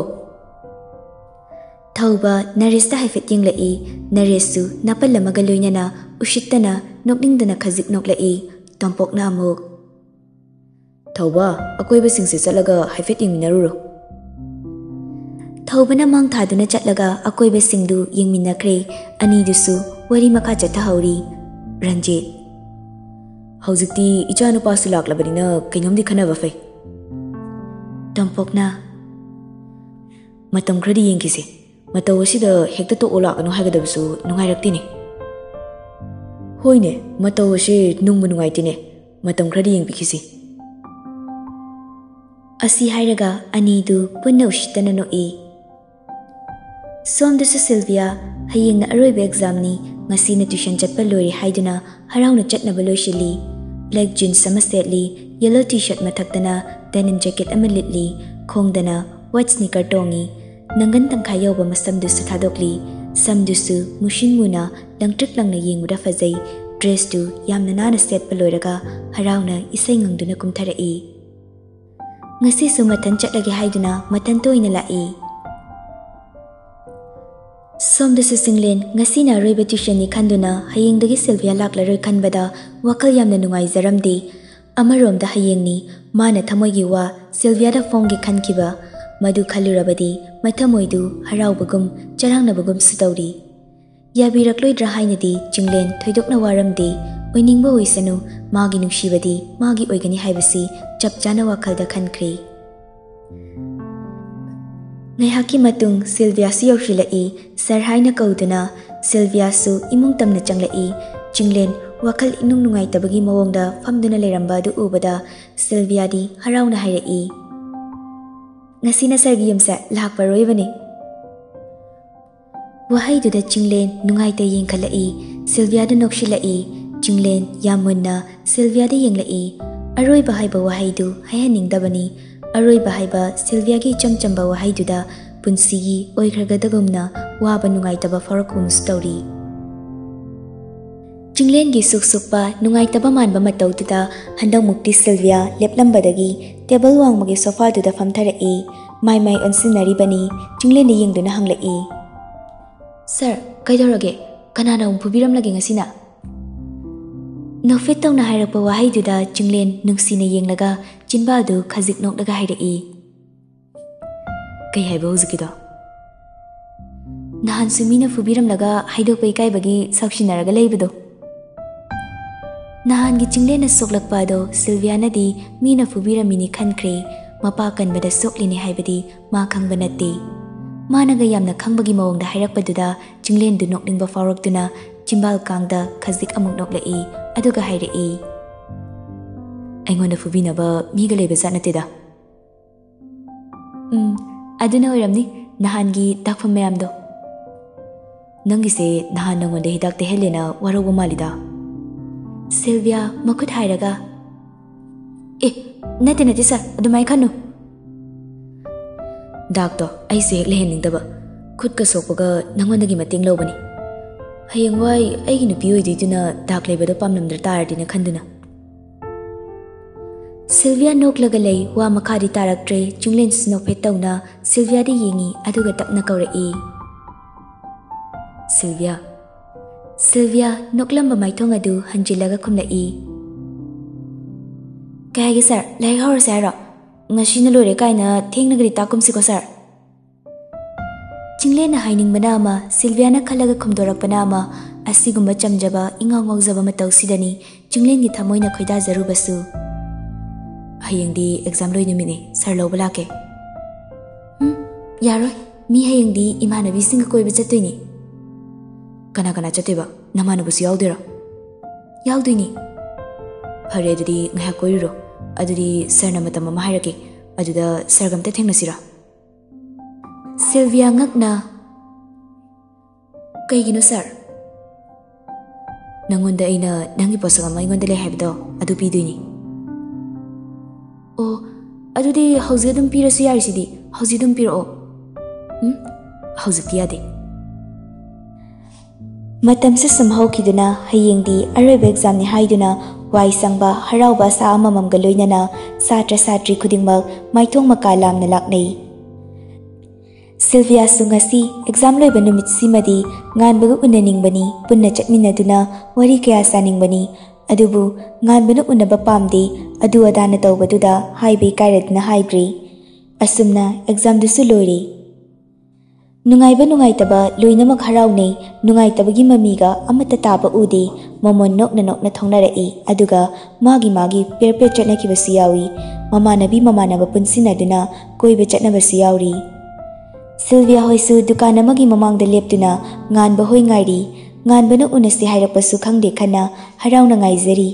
ꯊꯧꯕ ꯅꯔꯦꯁꯇ ꯍꯥꯏꯐꯦꯠ ꯌꯦꯡꯂꯛꯏ꯫ ꯅꯔꯦꯁꯁꯨ ꯅꯥꯄꯜ ꯑꯃꯒ ꯂꯣꯏꯅꯅ ꯎꯁꯤꯠꯇꯅ ꯅꯣꯛꯅꯤꯡꯗꯅ ꯈꯖꯤꯛ ꯅꯣꯛꯂꯛꯏ꯫ ꯇꯣꯝꯄꯣꯛꯅ ꯑꯃꯨꯛ, "ꯊꯧꯕ, ꯑꯀꯣꯏꯕꯁꯤꯡꯁꯦ ꯆꯠꯂꯒ ꯍꯥꯏꯐꯦꯠ ꯌꯦꯡꯃꯤꯟꯅꯔꯨꯔꯣ꯫" ꯊꯧꯕꯅ ꯃꯥꯡ ꯊꯥꯗꯨꯅ ꯆꯠꯂꯒ ꯑꯀꯣꯏꯕꯁꯤꯡꯗꯨ ꯌꯦꯡꯃꯤꯟꯅꯈ꯭ꯔꯦ꯫ ꯑꯅꯤꯗꯨꯁꯨ ꯋꯥꯔꯤ ꯃꯈꯥ ꯆꯠꯊꯍꯧꯔꯤ꯫ ꯔꯟꯖꯤꯠ, "ꯍꯧꯖꯤꯛꯇꯤ ꯏꯆꯥꯅꯨꯄꯥꯁꯨ ꯂꯥꯛꯂꯕꯅꯤꯅ ꯀꯩꯅꯣꯝꯗꯤ ꯈꯟꯅꯕ ꯐꯩ꯫" ꯇꯣꯝꯄꯣꯛꯅ, "ꯃꯇꯝ ꯈꯔꯗꯤ ꯌꯦꯡꯈꯤꯁꯤ꯫ ꯃꯇꯧ ꯑꯁꯤꯗ ꯍꯦꯛꯇ ꯇꯣꯛꯑꯣ ꯂꯥꯛꯀꯅꯨ ꯍꯥꯏꯒꯗꯕꯁꯨ ꯅꯨꯡꯉꯥꯏꯔꯛꯇꯦꯅꯦ꯫" "ꯍꯣꯏꯅꯦ, ꯃꯇꯧ ꯑꯁꯤ ꯅꯨꯡꯕꯨ ꯅꯨꯡꯉꯥꯏꯇꯦꯅꯦ꯫ ꯃꯇꯝ ꯈꯔꯗꯤ ꯌꯦꯡꯕꯤꯈꯤꯁꯤ꯫" ꯑꯁꯤ ꯍꯥꯏꯔꯒ ꯑꯅꯤꯗꯨ ꯄꯨꯟꯅ ꯎꯁꯤꯠꯇꯅ ꯅꯣꯛꯏ꯫ ꯁꯣꯝꯗꯁꯨ ꯁꯤꯜꯚꯤꯌꯥ, ꯍꯌꯦꯡꯅ ꯑꯔꯣꯏꯕ ꯑꯦꯛꯖꯥꯝꯅꯤ, ꯉꯁꯤꯅ ꯇ꯭ꯌꯨꯁꯟ ꯆꯠꯄ ꯂꯣꯏꯔꯦ ꯍꯥꯏꯗꯨꯅ ꯍꯔꯥꯎꯅ ꯆꯠꯅꯕ ꯂꯣꯏꯁꯤꯜꯂꯤ꯫ ꯕ꯭ꯂꯦꯛ ꯖꯤꯟꯁ ꯑꯃ ꯁꯦꯠꯂꯤ, ꯌꯦꯂꯣ ꯇꯤ ꯁꯔꯠ ꯃꯊꯛꯇꯅ ꯗꯦꯅꯤꯝ ꯖꯦꯀꯦꯠ ꯑꯃ ꯂꯤꯠꯂꯤ, ꯈꯣꯡꯗꯅ ꯋꯥꯏꯠ ꯁ꯭ꯅꯤꯀꯔ ꯇꯣꯡꯉꯤ꯫ ꯅꯪꯒꯟ ꯇꯪꯈꯥꯏ ꯌꯧꯕ ꯃꯁꯝꯗꯨꯁꯨ ꯊꯥꯗꯣꯛꯂꯤ꯫ ꯁꯝꯗꯨꯁꯨ ꯃꯨꯁꯤꯟ ꯃꯨꯅ ꯂꯪꯇ꯭ꯔꯤꯛ ꯂꯪꯅ ꯌꯦꯡꯕꯗ ꯐꯖꯩ꯫ ꯗ꯭ꯔꯦꯁꯇꯨ ꯌꯥꯝꯅ ꯅꯥꯟꯅ ꯁꯦꯠꯄ ꯂꯣꯏꯔꯒ ꯍꯔꯥꯎꯅ ꯏꯁꯩ ꯉꯪꯗꯨꯅ ꯀꯨꯝꯊꯔꯛꯏ꯫ ꯉꯁꯤꯁꯨ ꯃꯊꯟ ꯆꯠꯂꯒꯦ ꯍꯥꯏꯗꯨꯅ ꯃꯊꯟꯇ ꯑꯣꯏꯅ ꯂꯥꯛꯏ꯫ ꯁꯣꯝꯗꯁꯨ ꯆꯤꯡꯂꯦꯟ ꯉꯁꯤꯅ ꯑꯔꯣꯏꯕ ꯇ꯭ꯌꯨꯁꯟꯅꯤ ꯈꯟꯗꯨꯅ ꯍꯌꯦꯡꯗꯒꯤ ꯁꯤꯜꯚꯤꯌꯥ ꯂꯥꯛꯂꯔꯣꯏ ꯈꯟꯕꯗ ꯋꯥꯈꯜ ꯌꯥꯝꯅ ꯅꯨꯡꯉꯥꯏꯖꯔꯝꯗꯦ꯫ ꯑꯃꯔꯣꯝꯗ ꯍꯌꯦꯡꯅꯤ ꯃꯥꯅ ꯊꯃꯣꯏꯒꯤ ꯋꯥ ꯁꯤꯜꯚꯤꯌꯥꯗ ꯐꯣꯡꯒꯦ ꯈꯟꯈꯤꯕ꯫ ꯃꯗꯨ ꯈꯜꯂꯨꯔꯕꯗꯤ ꯃꯊꯃꯣꯏꯗꯨ ꯍꯔꯥꯎꯕꯒꯨꯝ ꯆꯔꯥꯡꯅꯕꯒꯨꯝꯁꯨ ꯇꯧꯔꯤ꯫ ꯌꯥꯕꯤꯔꯛꯂꯣꯏꯗ꯭ꯔꯥ ꯍꯥꯏꯅꯗꯤ ꯆꯤꯡꯂꯦꯟ ꯊꯣꯏꯗꯣꯛꯅ ꯋꯥꯔꯝꯗꯦ꯫ ꯑꯣꯏꯅꯤꯡꯕ ꯑꯣꯏꯁꯅꯨ, ꯃꯥꯒꯤ ꯅꯨꯡꯁꯤꯕꯗꯤ ꯃꯥꯒꯤ ꯑꯣꯏꯒꯅꯤ ꯍꯥꯏꯕꯁꯤ ꯆꯞ ꯆꯥꯅ ꯋꯥꯈꯜꯗ ꯈꯟꯈ꯭ꯔꯦ꯫ ꯉꯥꯏꯍꯥꯛꯀꯤ ꯃꯇꯨꯡ ꯁꯤꯜꯚꯤꯌꯥꯁꯨ ꯌꯧꯁꯤꯜꯂꯛꯏ꯫ "ꯁꯔ" ꯍꯥꯏꯅ ꯀꯧꯗꯨꯅ ꯁꯤꯜꯚꯤꯌꯥꯁꯨ ꯏꯃꯨꯡ ꯇꯝꯅ ꯆꯪꯂꯛꯏ꯫ ꯆꯤꯡꯂꯦꯟ ꯋꯥꯈꯜ ꯏꯅꯨꯡ ꯅꯨꯡꯉꯥꯏꯇꯕꯒꯤ ꯃꯑꯣꯡꯗ ꯐꯝꯗꯨꯅ ꯂꯩꯔꯝꯕ ꯑꯗꯨ ꯎꯕꯗ ꯁꯤꯜꯚꯤꯌꯥꯗꯤ ꯍꯔꯥꯎꯅ ꯍꯥꯏꯔꯛꯏ, "ꯉꯁꯤꯅ ꯁꯔꯒꯤ ꯌꯨꯝꯁꯦ ꯂꯥꯛꯄ ꯑꯔꯣꯏꯕꯅꯤ꯫" ꯋꯥꯍꯩꯗꯨꯗ ꯆꯤꯡꯂꯦꯟ ꯅꯨꯡꯉꯥꯏꯇ ꯌꯦꯡꯈꯠꯂꯛꯏ꯫ ꯁꯤꯜꯚꯤꯌꯥꯗ ꯅꯣꯛꯁꯤꯜꯂꯛꯏ꯫ ꯆꯤꯡꯂꯦꯟ ꯌꯥꯝ ꯃꯨꯟꯅ ꯁꯤꯜꯚꯤꯌꯥꯗ ꯌꯦꯡꯂꯛꯏ꯫ ꯑꯔꯣꯏꯕ ꯍꯥꯏꯕ ꯋꯥꯍꯩꯗꯨ ꯍꯥꯏꯍꯟꯅꯤꯡꯗꯕꯅꯤ꯫ ꯑꯔꯣꯏꯕ ꯍꯥꯏꯕ ꯁꯤꯜꯚꯤꯌꯥꯒꯤ ꯏꯆꯝ ꯆꯝꯕ ꯋꯥꯍꯩꯗꯨꯗ ꯄꯨꯟꯁꯤꯒꯤ ꯑꯣꯏꯈ꯭ꯔꯒꯗꯒꯨꯝꯅ ꯋꯥꯕ ꯅꯨꯡꯉꯥꯏꯇꯕ ꯐꯥꯎꯔꯛꯄꯒꯨꯝꯁꯨ ꯇꯧꯔꯤ꯫ ꯆꯤꯡꯂꯦꯟꯒꯤ ꯁꯨꯛ ꯁꯨꯛꯄ ꯅꯨꯡꯉꯥꯏꯇꯕ ꯃꯥꯟꯕ ꯃꯇꯧꯗꯨꯗ ꯍꯟꯗꯛꯃꯨꯛꯇꯤ ꯁꯤꯜꯚꯤꯌꯥ ꯂꯦꯞꯂꯝꯕꯗꯒꯤ ꯇꯦꯕꯜ ꯋꯥꯡꯃꯒꯤ ꯁꯣꯐꯥꯗꯨꯗ ꯐꯝꯊꯔꯛꯏ꯫ ꯃꯥꯏ ꯃꯥꯏ ꯑꯣꯟꯁꯤꯟꯅꯔꯤꯕꯅꯤ꯫ ꯆꯤꯡꯂꯦꯟꯗ ꯌꯦꯡꯗꯨꯅ ꯍꯪꯂꯛꯏ, "ꯁꯔ, ꯀꯩꯗꯧꯔꯒꯦ? ꯀꯅꯥꯅ ꯑꯃꯨꯛ ꯐꯨꯕꯤꯔꯝꯂꯒꯦ ꯉꯁꯤꯅ?" ꯅꯣꯛꯐꯦꯠ ꯇꯧꯅ ꯍꯥꯏꯔꯛꯄ ꯋꯥꯍꯩꯗꯨꯗ ꯆꯤꯡꯂꯦꯟ ꯅꯨꯡꯁꯤꯅ ꯌꯦꯡꯂꯒ ꯆꯤꯟꯕꯥꯜꯗꯨ ꯈꯖꯤꯛ ꯅꯣꯛꯂꯒ ꯍꯥꯏꯔꯛꯏ, "ꯀꯩ ꯍꯥꯏꯕ ꯍꯧꯖꯤꯛꯀꯤꯗꯣ?" "ꯅꯍꯥꯟꯁꯨ ꯃꯤꯅ ꯐꯨꯕꯤꯔꯝꯂꯒ ꯍꯥꯏꯗꯣꯛꯄ ꯏꯀꯥꯏꯕꯒꯤ ꯁꯥꯎꯁꯤꯟꯅꯔꯒ ꯂꯩꯕꯗꯣ꯫ ꯅꯍꯥꯟꯒꯤ ꯆꯤꯡꯂꯦꯟꯅ ꯁꯣꯛꯂꯛꯄ ꯑꯗꯣ ꯁꯤꯜꯚꯤꯌꯥꯅꯗꯤ ꯃꯤꯅ ꯐꯨꯕꯤꯔꯝꯃꯤꯅꯤ ꯈꯟꯈ꯭ꯔꯦ꯫ ꯃꯄꯥ ꯀꯟꯕꯗ ꯁꯣꯛꯂꯤꯅꯤ ꯍꯥꯏꯕꯗꯤ ꯃꯥ ꯈꯪꯕ ꯅꯠꯇꯦ꯫" ꯃꯥꯅꯒ ꯌꯥꯝꯅ ꯈꯪꯕꯒꯤ ꯃꯑꯣꯡꯗ ꯍꯥꯏꯔꯛꯄꯗꯨꯗ ꯆꯤꯡꯂꯦꯟꯗꯨ ꯅꯣꯛꯅꯤꯡꯕ ꯐꯥꯎꯔꯛꯇꯨꯅ ꯆꯤꯝꯕꯥꯜ ꯀꯥꯡꯗ ꯈꯖꯤꯛ ꯑꯃꯨꯛ ꯅꯣꯛꯂꯛꯏ꯫ ꯑꯗꯨꯒ ꯍꯥꯏꯔꯛꯏ, "ꯑꯩꯉꯣꯟꯗ ꯐꯨꯕꯤꯅꯕ ꯃꯤꯒ ꯂꯩꯕ ꯖꯥꯠ ꯅꯠꯇꯦꯗ꯫" "ꯎꯝ, ꯑꯗꯨꯅ ꯑꯣꯏꯔꯝꯅꯤ, ꯅꯍꯥꯟꯒꯤ ꯗꯥꯛꯐꯝ ꯃꯌꯥꯝꯗꯣ꯫" "ꯅꯪꯒꯤꯁꯦ ꯅꯍꯥꯟ ꯅꯪꯉꯣꯟꯗ ꯍꯤꯗꯥꯛ ꯇꯩꯍꯜꯂꯦꯅ ꯋꯥꯔꯧꯕ ꯃꯥꯜꯂꯤꯗ꯫" ꯁꯤꯜꯚꯤꯌꯥ ꯃꯈꯨꯠ ꯍꯥꯏꯔꯒ, "ꯑꯦ, ꯅꯠꯇꯦ, ꯅꯠꯇꯦ ꯁꯥꯔ, ꯑꯗꯨꯃꯥꯏꯅ ꯈꯟꯅꯨ꯫ ꯗꯥꯛꯇꯣ ꯑꯩꯁꯨ ꯍꯦꯛ ꯂꯩꯍꯟꯅꯤꯡꯗꯕ꯫ ꯈꯨꯠꯀ ꯁꯣꯛꯄꯒ ꯅꯉꯣꯟꯗꯒꯤ ꯃꯇꯦꯡ ꯂꯧꯕꯅꯤ꯫ ꯍꯌꯦꯡꯋꯥꯏ ꯑꯩꯒꯤ ꯅꯨꯄꯤ ꯑꯣꯏꯗꯣꯏꯗꯨꯅ ꯗꯥꯛ ꯂꯩꯕꯗꯣ ꯄꯥꯝꯂꯝꯗ꯭ꯔ ꯇꯥꯔꯗꯤꯅ ꯈꯟꯗꯨꯅ꯫ ꯁꯤꯜꯚꯤꯌꯥ ꯅꯣꯛꯂꯒ ꯂꯩ꯫ ꯋꯥ ꯃꯈꯥꯗꯤ ꯇꯥꯔꯛꯇ꯭ꯔꯦ꯫ ꯆꯤꯡꯂꯦꯟꯁꯨ ꯅꯣꯛꯐꯦꯠ ꯇꯧꯅ ꯁꯤꯜꯚꯤꯌꯥꯗ ꯌꯦꯡꯉꯤ, ꯑꯗꯨꯒ ꯇꯞꯅ ꯀꯧꯔꯛꯏ, "ꯁꯤꯜꯚꯤꯌꯥ!" ꯁꯤꯜꯚꯤꯌꯥ ꯅꯣꯛꯂꯝꯕ ꯃꯥꯏꯊꯣꯡ ꯑꯗꯨ ꯍꯟꯖꯤꯜꯂꯒ ꯈꯨꯝꯂꯛꯏ, "ꯀꯩ ꯍꯥꯏꯒꯦ ꯁꯥꯔ? ꯂꯥꯏꯔꯤꯛ ꯍꯧꯔꯁꯦ ꯍꯥꯏꯔꯣ? ꯉꯁꯤꯅ ꯂꯣꯏꯔꯦ ꯀꯥꯏꯅ ꯊꯦꯡꯅꯒꯗꯤ ꯇꯥꯛꯀꯨꯝꯁꯤꯀꯣ ꯁꯥꯔ?" ꯆꯤꯡꯂꯦꯟꯅ ꯍꯥꯏꯅꯤꯡꯕꯅ ꯑꯃ, ꯁꯤꯜꯚꯤꯌꯥꯅ ꯈꯜꯂꯒ ꯈꯨꯝꯗꯣꯔꯛꯄꯅ ꯑꯃ꯫ ꯑꯁꯤꯒꯨꯝꯕ ꯆꯝꯖꯕ, ꯏꯉꯥꯎ ꯉꯥꯎꯖꯕ ꯃꯇꯧꯁꯤꯗꯅꯤ ꯆꯤꯡꯂꯦꯟꯒꯤ ꯊꯃꯣꯏꯅ ꯈꯣꯏꯗꯥꯖꯔꯨꯕꯁꯨ꯫ "ꯍꯌꯦꯡꯗꯤ ꯑꯦꯛꯖꯥꯝ ꯂꯣꯏ ꯅꯨꯃꯤꯠꯅꯤ, ꯁꯥꯔ ꯂꯧꯕ ꯂꯥꯛꯀꯦ꯫" "ꯎꯝ, ꯌꯥꯔꯣꯏ꯫ ꯃꯤ ꯍꯌꯦꯡꯗꯤ ꯏꯃꯥꯟꯅꯕꯤꯁꯤꯡꯒ ꯀꯣꯏꯕ ꯆꯠꯇꯣꯏꯅꯤ꯫" "ꯀꯅꯥ ꯀꯅꯥ ꯆꯠꯇꯣꯏꯕ? ꯅꯃꯥꯟꯅꯕꯁꯨ ꯌꯥꯎꯗꯣꯏꯔꯣ?" "ꯌꯥꯎꯗꯣꯏꯅꯤ꯫" "ꯐꯔꯦ, ꯑꯗꯨꯗꯤ ꯉꯥꯏꯍꯥꯛ ꯀꯣꯏꯔꯨꯔꯣ꯫ ꯑꯗꯨꯗꯤ ꯁꯥꯔꯅ ꯃꯇꯝ ꯑꯃ ꯍꯥꯏꯔꯛꯀꯦ, ꯑꯗꯨꯗ ꯁꯥꯔꯒ ꯑꯝꯇ ꯊꯦꯡꯅꯁꯤꯔꯥ?" ꯁꯤꯜꯚꯤꯌꯥ ꯉꯛꯅ, "ꯀꯩꯒꯤꯅꯣ ꯁꯥꯔ?" "ꯅꯪꯉꯣꯟꯗ ꯑꯩꯅ ꯅꯪꯒꯤ ꯄꯣꯠꯁꯛ ꯑꯃ ꯑꯩꯉꯣꯟꯗ ꯂꯩ ꯍꯥꯏꯕꯗꯣ, ꯑꯗꯨ ꯄꯤꯗꯣꯏꯅꯤ꯫" "ꯑꯣ, ꯑꯗꯨꯗꯤ ꯍꯧꯖꯤꯛ ꯑꯗꯨꯝ ꯄꯤꯔꯁꯨ ꯌꯥꯔꯤꯁꯤꯗꯤ꯫ ꯍꯧꯖꯤꯛ ꯑꯗꯨꯝ ꯄꯤꯔꯛꯑꯣ꯫" "ꯎꯝ, ꯍꯧꯖꯤꯛꯇꯤ ꯌꯥꯗꯦ꯫" ꯃꯇꯝꯁꯨ ꯁꯨꯝ ꯍꯧꯈꯤꯗꯨꯅ ꯍꯌꯦꯡꯗꯤ ꯑꯔꯣꯏꯕ ꯑꯦꯛꯖꯥꯝꯅꯤ ꯍꯥꯏꯗꯨꯅ ꯋꯥꯏ ꯁꯪꯕ, ꯍꯔꯥꯎꯕ ꯑꯁꯥ ꯑꯃꯃꯝꯒ ꯂꯣꯏꯅꯅ ꯁꯥꯇ꯭ꯔ ꯁꯥꯇ꯭ꯔꯤ ꯈꯨꯗꯤꯡꯃꯛ ꯃꯥꯏꯊꯣꯡ ꯃꯀꯥ ꯂꯥꯝꯅ ꯂꯥꯛꯅꯩ꯫ ꯁꯤꯜꯚꯤꯌꯥꯁꯨ ꯉꯁꯤ ꯑꯦꯛꯖꯥꯝ ꯂꯣꯏꯕ ꯅꯨꯃꯤꯠꯁꯤꯃꯗꯤ ꯉꯥꯟꯕꯒ ꯎꯅꯅꯤꯡꯕꯅꯤ, ꯄꯨꯟꯅ ꯆꯠꯃꯤꯟꯅꯗꯨꯅ ꯋꯥꯔꯤ ꯀꯌꯥ ꯁꯥꯅꯤꯡꯕꯅꯤ꯫ ꯑꯗꯨꯕꯨ ꯉꯥꯟꯕꯅ ꯎꯅꯕ ꯄꯥꯝꯗꯦ, ꯑꯗꯨ ꯑꯗꯥꯅ ꯇꯧꯕꯗꯨꯗ ꯍꯥꯏꯕ ꯏꯀꯥꯏꯔꯗꯨꯅ ꯍꯥꯏꯗ꯭ꯔꯤ꯫ ꯑꯁꯨꯝꯅ ꯑꯦꯛꯖꯥꯝꯗꯨꯁꯨ ꯂꯣꯏꯔꯦ꯫ ꯅꯨꯡꯉꯥꯏꯕ ꯅꯨꯡꯉꯥꯏꯇꯕ ꯂꯣꯏꯅꯃꯛ ꯍꯔꯥꯎꯅꯩ꯫ ꯅꯨꯡꯉꯥꯏꯇꯕꯒꯤ ꯃꯃꯤꯒ ꯑꯃꯠꯇ ꯇꯥꯕ ꯎꯗꯦ꯫ ꯃꯣꯃꯣꯟ ꯅꯣꯛꯅ ꯅꯣꯛꯅ ꯊꯣꯡꯅꯔꯛꯏ, ꯑꯗꯨꯒ ꯃꯥꯒꯤ ꯃꯥꯒꯤ ꯄꯦꯔ ꯄꯦꯔ ꯆꯠꯅꯈꯤꯕꯁꯨ ꯌꯥꯎꯏ꯫ ꯃꯃꯥꯟꯅꯕꯤ ꯃꯃꯥꯟꯅꯕ ꯄꯨꯟꯁꯤꯟꯅꯗꯨꯅ ꯀꯣꯏꯕ ꯆꯠꯅꯕꯁꯨ ꯌꯥꯎꯔꯤ꯫ ꯁꯤꯜꯚꯤꯌꯥ ꯍꯣꯏꯁꯨ ꯗꯨꯀꯥꯟ ꯑꯃꯒꯤ ꯃꯃꯥꯡꯗ ꯂꯦꯞꯇꯨꯅ ꯉꯥꯟꯕ ꯍꯣꯏ ꯉꯥꯏꯔꯤ꯫ ꯉꯥꯟꯕꯅ ꯎꯅꯁꯤ ꯍꯥꯏꯔꯛꯄꯁꯨ ꯈꯪꯗꯦ ꯈꯟꯅ ꯍꯔꯥꯎꯅ ꯉꯥꯏꯖꯔꯤ꯫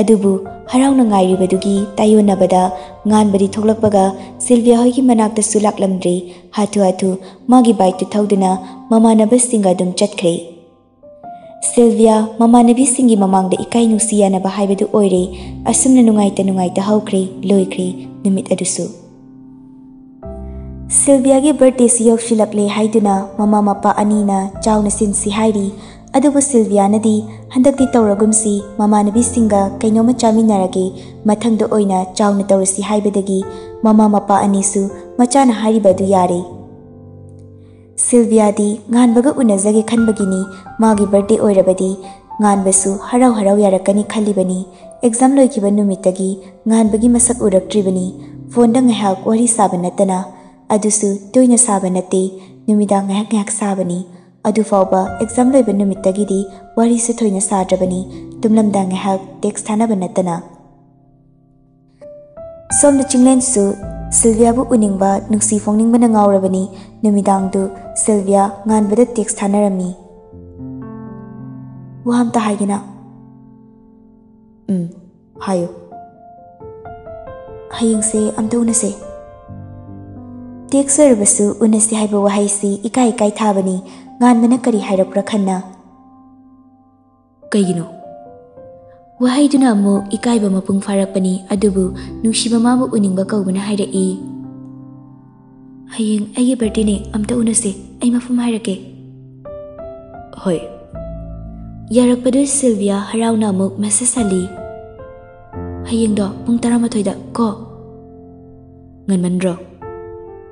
ꯑꯗꯨꯕꯨ ꯍꯔꯥꯎꯅ ꯉꯥꯏꯔꯤꯕꯗꯨꯒꯤ ꯇꯥꯏꯌꯣꯟꯅꯕꯗ ꯉꯥꯟꯕꯗꯤ ꯊꯣꯛꯂꯛꯄꯒ ꯁꯤꯜꯚꯤꯌꯥ ꯍꯣꯏꯒꯤ ꯃꯅꯥꯛꯇꯁꯨ ꯂꯥꯛꯂꯝꯗ꯭ꯔꯦ꯫ ꯍꯥꯊꯨ ꯍꯥꯊꯨ ꯃꯥꯒꯤ ꯕꯥꯏꯛꯇꯨ ꯊꯧꯗꯨꯅ ꯃꯃꯥꯟꯅꯕꯁꯤꯡꯒ ꯑꯗꯨꯝ ꯆꯠꯈ꯭ꯔꯦ꯫ ꯁꯤꯜꯚꯤꯌꯥ ꯃꯃꯥꯟꯅꯕꯤꯁꯤꯡꯒꯤ ꯃꯃꯥꯡꯗ ꯏꯀꯥꯏ ꯅꯨꯡꯁꯤ ꯌꯥꯅꯕ ꯍꯥꯏꯕꯗꯨ ꯑꯣꯏꯔꯦ꯫ ꯑꯁꯨꯝꯅ ꯅꯨꯡꯉꯥꯏꯇ ꯅꯨꯡꯉꯥꯏꯇ ꯍꯧꯈ꯭ꯔꯦ, ꯂꯣꯏꯈ꯭ꯔꯦ ꯅꯨꯃꯤꯠ ꯑꯗꯨꯁꯨ꯫ ꯁꯤꯜꯚꯤꯌꯥꯒꯤ ꯕꯥꯔꯊꯗꯦꯁꯨ ꯌꯧꯁꯤꯜꯂꯛꯂꯦ ꯍꯥꯏꯗꯨꯅ ꯃꯃꯥ ꯃꯄꯥ ꯑꯅꯤꯅ ꯆꯥꯎꯅ ꯁꯤꯟꯁꯤ ꯍꯥꯏꯔꯤ꯫ ꯑꯗꯨꯕꯨ ꯁꯤꯜꯚꯤꯌꯥꯅꯗꯤ ꯍꯟꯗꯛꯇꯤ ꯇꯧꯔꯒꯨꯝꯁꯤ, ꯃꯃꯥꯟꯅꯕꯤꯁꯤꯡꯒ ꯀꯩꯅꯣꯝꯃ ꯆꯥꯃꯤꯟꯅꯔꯒꯦ, ꯃꯊꯪꯗ ꯑꯣꯏꯅ ꯆꯥꯎꯅ ꯇꯧꯔꯁꯤ ꯍꯥꯏꯕꯗꯒꯤ ꯃꯃꯥ ꯃꯄꯥ ꯑꯅꯤꯁꯨ ꯃꯆꯥꯅ ꯍꯥꯏꯔꯤꯕ ꯑꯗꯨ ꯌꯥꯔꯦ꯫ ꯁꯤꯜꯚꯤꯌꯥꯗꯤ ꯉꯥꯟꯕꯒ ꯎꯅꯖꯒꯦ ꯈꯟꯕꯒꯤꯅꯤ, ꯃꯥꯒꯤ ꯕꯥꯔꯊꯗꯦ ꯑꯣꯏꯔꯕꯗꯤ ꯉꯥꯟꯕꯁꯨ ꯍꯔꯥꯎ ꯍꯔꯥꯎ ꯌꯥꯔꯛꯀꯅꯤ ꯈꯜꯂꯤꯕꯅꯤ꯫ ꯑꯦꯛꯖꯥꯝ ꯂꯣꯏꯈꯤꯕ ꯅꯨꯃꯤꯠꯇꯒꯤ ꯉꯥꯟꯕꯒꯤ ꯃꯁꯛ ꯎꯔꯛꯇ꯭ꯔꯤꯕꯅꯤ꯫ ꯐꯣꯟꯗ ꯉꯥꯏꯍꯥꯛ ꯋꯥꯔꯤ ꯁꯥꯕ ꯅꯠꯇꯅ, ꯑꯗꯨꯁꯨ ꯇꯣꯏꯅ ꯁꯥꯕ ꯅꯠꯇꯦ, ꯅꯨꯃꯤꯗꯥꯡ ꯉꯥꯏꯍꯥꯛ ꯉꯥꯏꯍꯥꯛ ꯁꯥꯕꯅꯤ꯫ ꯑꯗꯨꯐꯥꯎꯕ ꯑꯦꯛꯖꯥꯝ ꯂꯣꯏꯕ ꯅꯨꯃꯤꯠꯇꯒꯤꯗꯤ ꯋꯥꯔꯤꯁꯨ ꯊꯣꯏꯅ ꯁꯥꯗ꯭ꯔꯕꯅꯤ, ꯇꯨꯝꯂꯝꯗꯥꯏ ꯉꯥꯏꯍꯥꯛ ꯇꯦꯛꯁ ꯊꯥꯅꯕ ꯅꯠꯇꯅ꯫ ꯁꯣꯝꯗ ꯆꯤꯡꯂꯦꯟꯁꯨ ꯁꯤꯜꯚꯤꯌꯥꯕꯨ ꯎꯅꯤꯡꯕ, ꯅꯨꯡꯁꯤ ꯐꯣꯡꯅꯤꯡꯕꯅ ꯉꯥꯎꯔꯕꯅꯤ꯫ ꯅꯨꯃꯤꯗꯥꯡꯗꯨ ꯁꯤꯜꯚꯤꯌꯥ ꯉꯥꯟꯕꯗ ꯇꯦꯛꯁ ꯊꯥꯅꯔꯝꯃꯤ꯫ "ꯋꯥ ꯑꯝꯇ ꯍꯥꯏꯒꯦꯅ?" "ꯎꯝ, ꯍꯥꯏꯌꯨ꯫" "ꯍꯌꯦꯡꯁꯦ ꯑꯝꯇ ꯎꯅꯁꯦ꯫" ꯇꯦꯛꯁ ꯑꯣꯏꯔꯕꯁꯨ ꯎꯅꯁꯦ ꯍꯥꯏꯕ ꯋꯥꯍꯩꯁꯤ ꯏꯀꯥꯏ ꯏꯀꯥꯏ ꯊꯥꯕꯅꯤ꯫ ꯉꯥꯟꯕꯅ ꯀꯔꯤ ꯍꯥꯏꯔꯛꯄ꯭ꯔꯥ ꯈꯟꯅ꯫ "ꯀꯩꯒꯤꯅꯣ?" ꯋꯥꯍꯩꯗꯨꯅ ꯑꯃꯨꯛ ꯏꯀꯥꯏꯕ ꯃꯄꯨꯡ ꯐꯥꯔꯛꯄꯅꯤ, ꯑꯗꯨꯕꯨ ꯅꯨꯡꯁꯤꯕ ꯃꯥꯕꯨ ꯎꯅꯤꯡꯕ ꯀꯧꯕꯅ ꯍꯥꯏꯔꯛꯏ꯫ "ꯍꯌꯦꯡ ꯑꯩꯒꯤ ꯕꯥꯔꯊꯗꯦꯅꯦ, ꯑꯝꯇ ꯎꯅꯁꯦ, ꯑꯩ ꯃꯐꯝ ꯍꯥꯏꯔꯛꯀꯦ꯫" "ꯍꯣꯏ꯫" ꯌꯥꯔꯛꯄꯗꯨ ꯁꯤꯜꯚꯤꯌꯥ ꯍꯔꯥꯎꯅ ꯑꯃꯨꯛ ꯃꯦꯁꯦꯖ ꯍꯜꯂꯤ꯫ "ꯍꯌꯦꯡꯗꯣ ꯄꯨꯡ ꯇꯔꯥꯃꯥꯊꯣꯏꯗ ꯀꯣ꯫" "ꯉꯟꯃꯟꯗ꯭ꯔꯣ?"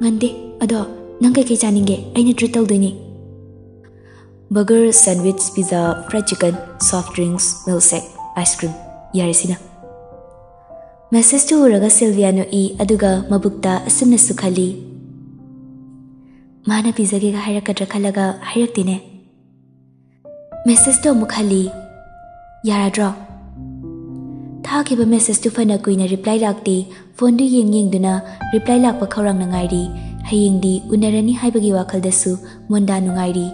"ꯉꯟꯗꯦ, ꯑꯗꯣ ꯅꯪ ꯀꯩꯀꯩ ꯆꯥꯅꯤꯡꯒꯦ? ꯑꯩꯅ ꯇ꯭ꯔꯤꯠ ꯇꯧꯗꯣꯏꯅꯤ꯫" "ꯕꯔꯒꯔ, ꯁꯦꯟꯋꯤꯆ, ꯄꯤꯖꯥ, ꯐ꯭ꯔꯥꯏꯗ ꯆꯤꯀꯟ, ꯁꯣꯐ ꯗ꯭ꯔꯤꯡꯁ, ꯃꯤꯜꯛ ꯁꯦꯛ, ꯑꯥꯏꯁ ꯀ꯭ꯔꯤꯝ, ꯌꯥꯔꯦ ꯁꯤꯅ꯫" ꯃꯦꯁꯦꯖꯇꯨ ꯎꯔꯒ ꯁꯤꯜꯚꯤꯌꯥ ꯅꯣꯛꯏ, ꯑꯗꯨꯒ ꯃꯕꯨꯛꯇ ꯑꯁꯨꯝꯅꯁꯨ ꯈꯜꯂꯤ, "ꯃꯥꯅ ꯄꯤꯖꯒꯦꯒ ꯍꯥꯏꯔꯛꯀꯗ꯭ꯔꯥ ꯈꯜꯂꯒ ꯍꯥꯏꯔꯛꯇꯦꯅꯦ꯫" ꯃꯦꯁꯦꯖꯇꯨ ꯑꯃꯨꯛ ꯍꯜꯂꯤ꯫ "ꯌꯥꯔꯗ꯭ꯔꯣ?" ꯊꯥꯈꯤꯕ ꯃꯦꯁꯦꯖꯇꯨ ꯐꯅ ꯀꯨꯏꯅ ꯔꯤꯄ꯭ꯂꯥꯏ ꯂꯥꯛꯇꯦ꯫ ꯐꯣꯟꯗꯨ ꯌꯦꯡ ꯌꯦꯡꯗꯨꯅ ꯔꯤꯄ꯭ꯂꯥꯏ ꯂꯥꯛꯄ ꯈꯧꯔꯥꯡꯅ ꯉꯥꯏꯔꯤ꯫ ꯍꯌꯦꯡꯗꯤ ꯎꯅꯔꯅꯤ ꯍꯥꯏꯕꯒꯤ ꯋꯥꯈꯜꯗꯁꯨ ꯃꯣꯟꯗꯥ ꯅꯨꯡꯉꯥꯏꯔꯤ꯫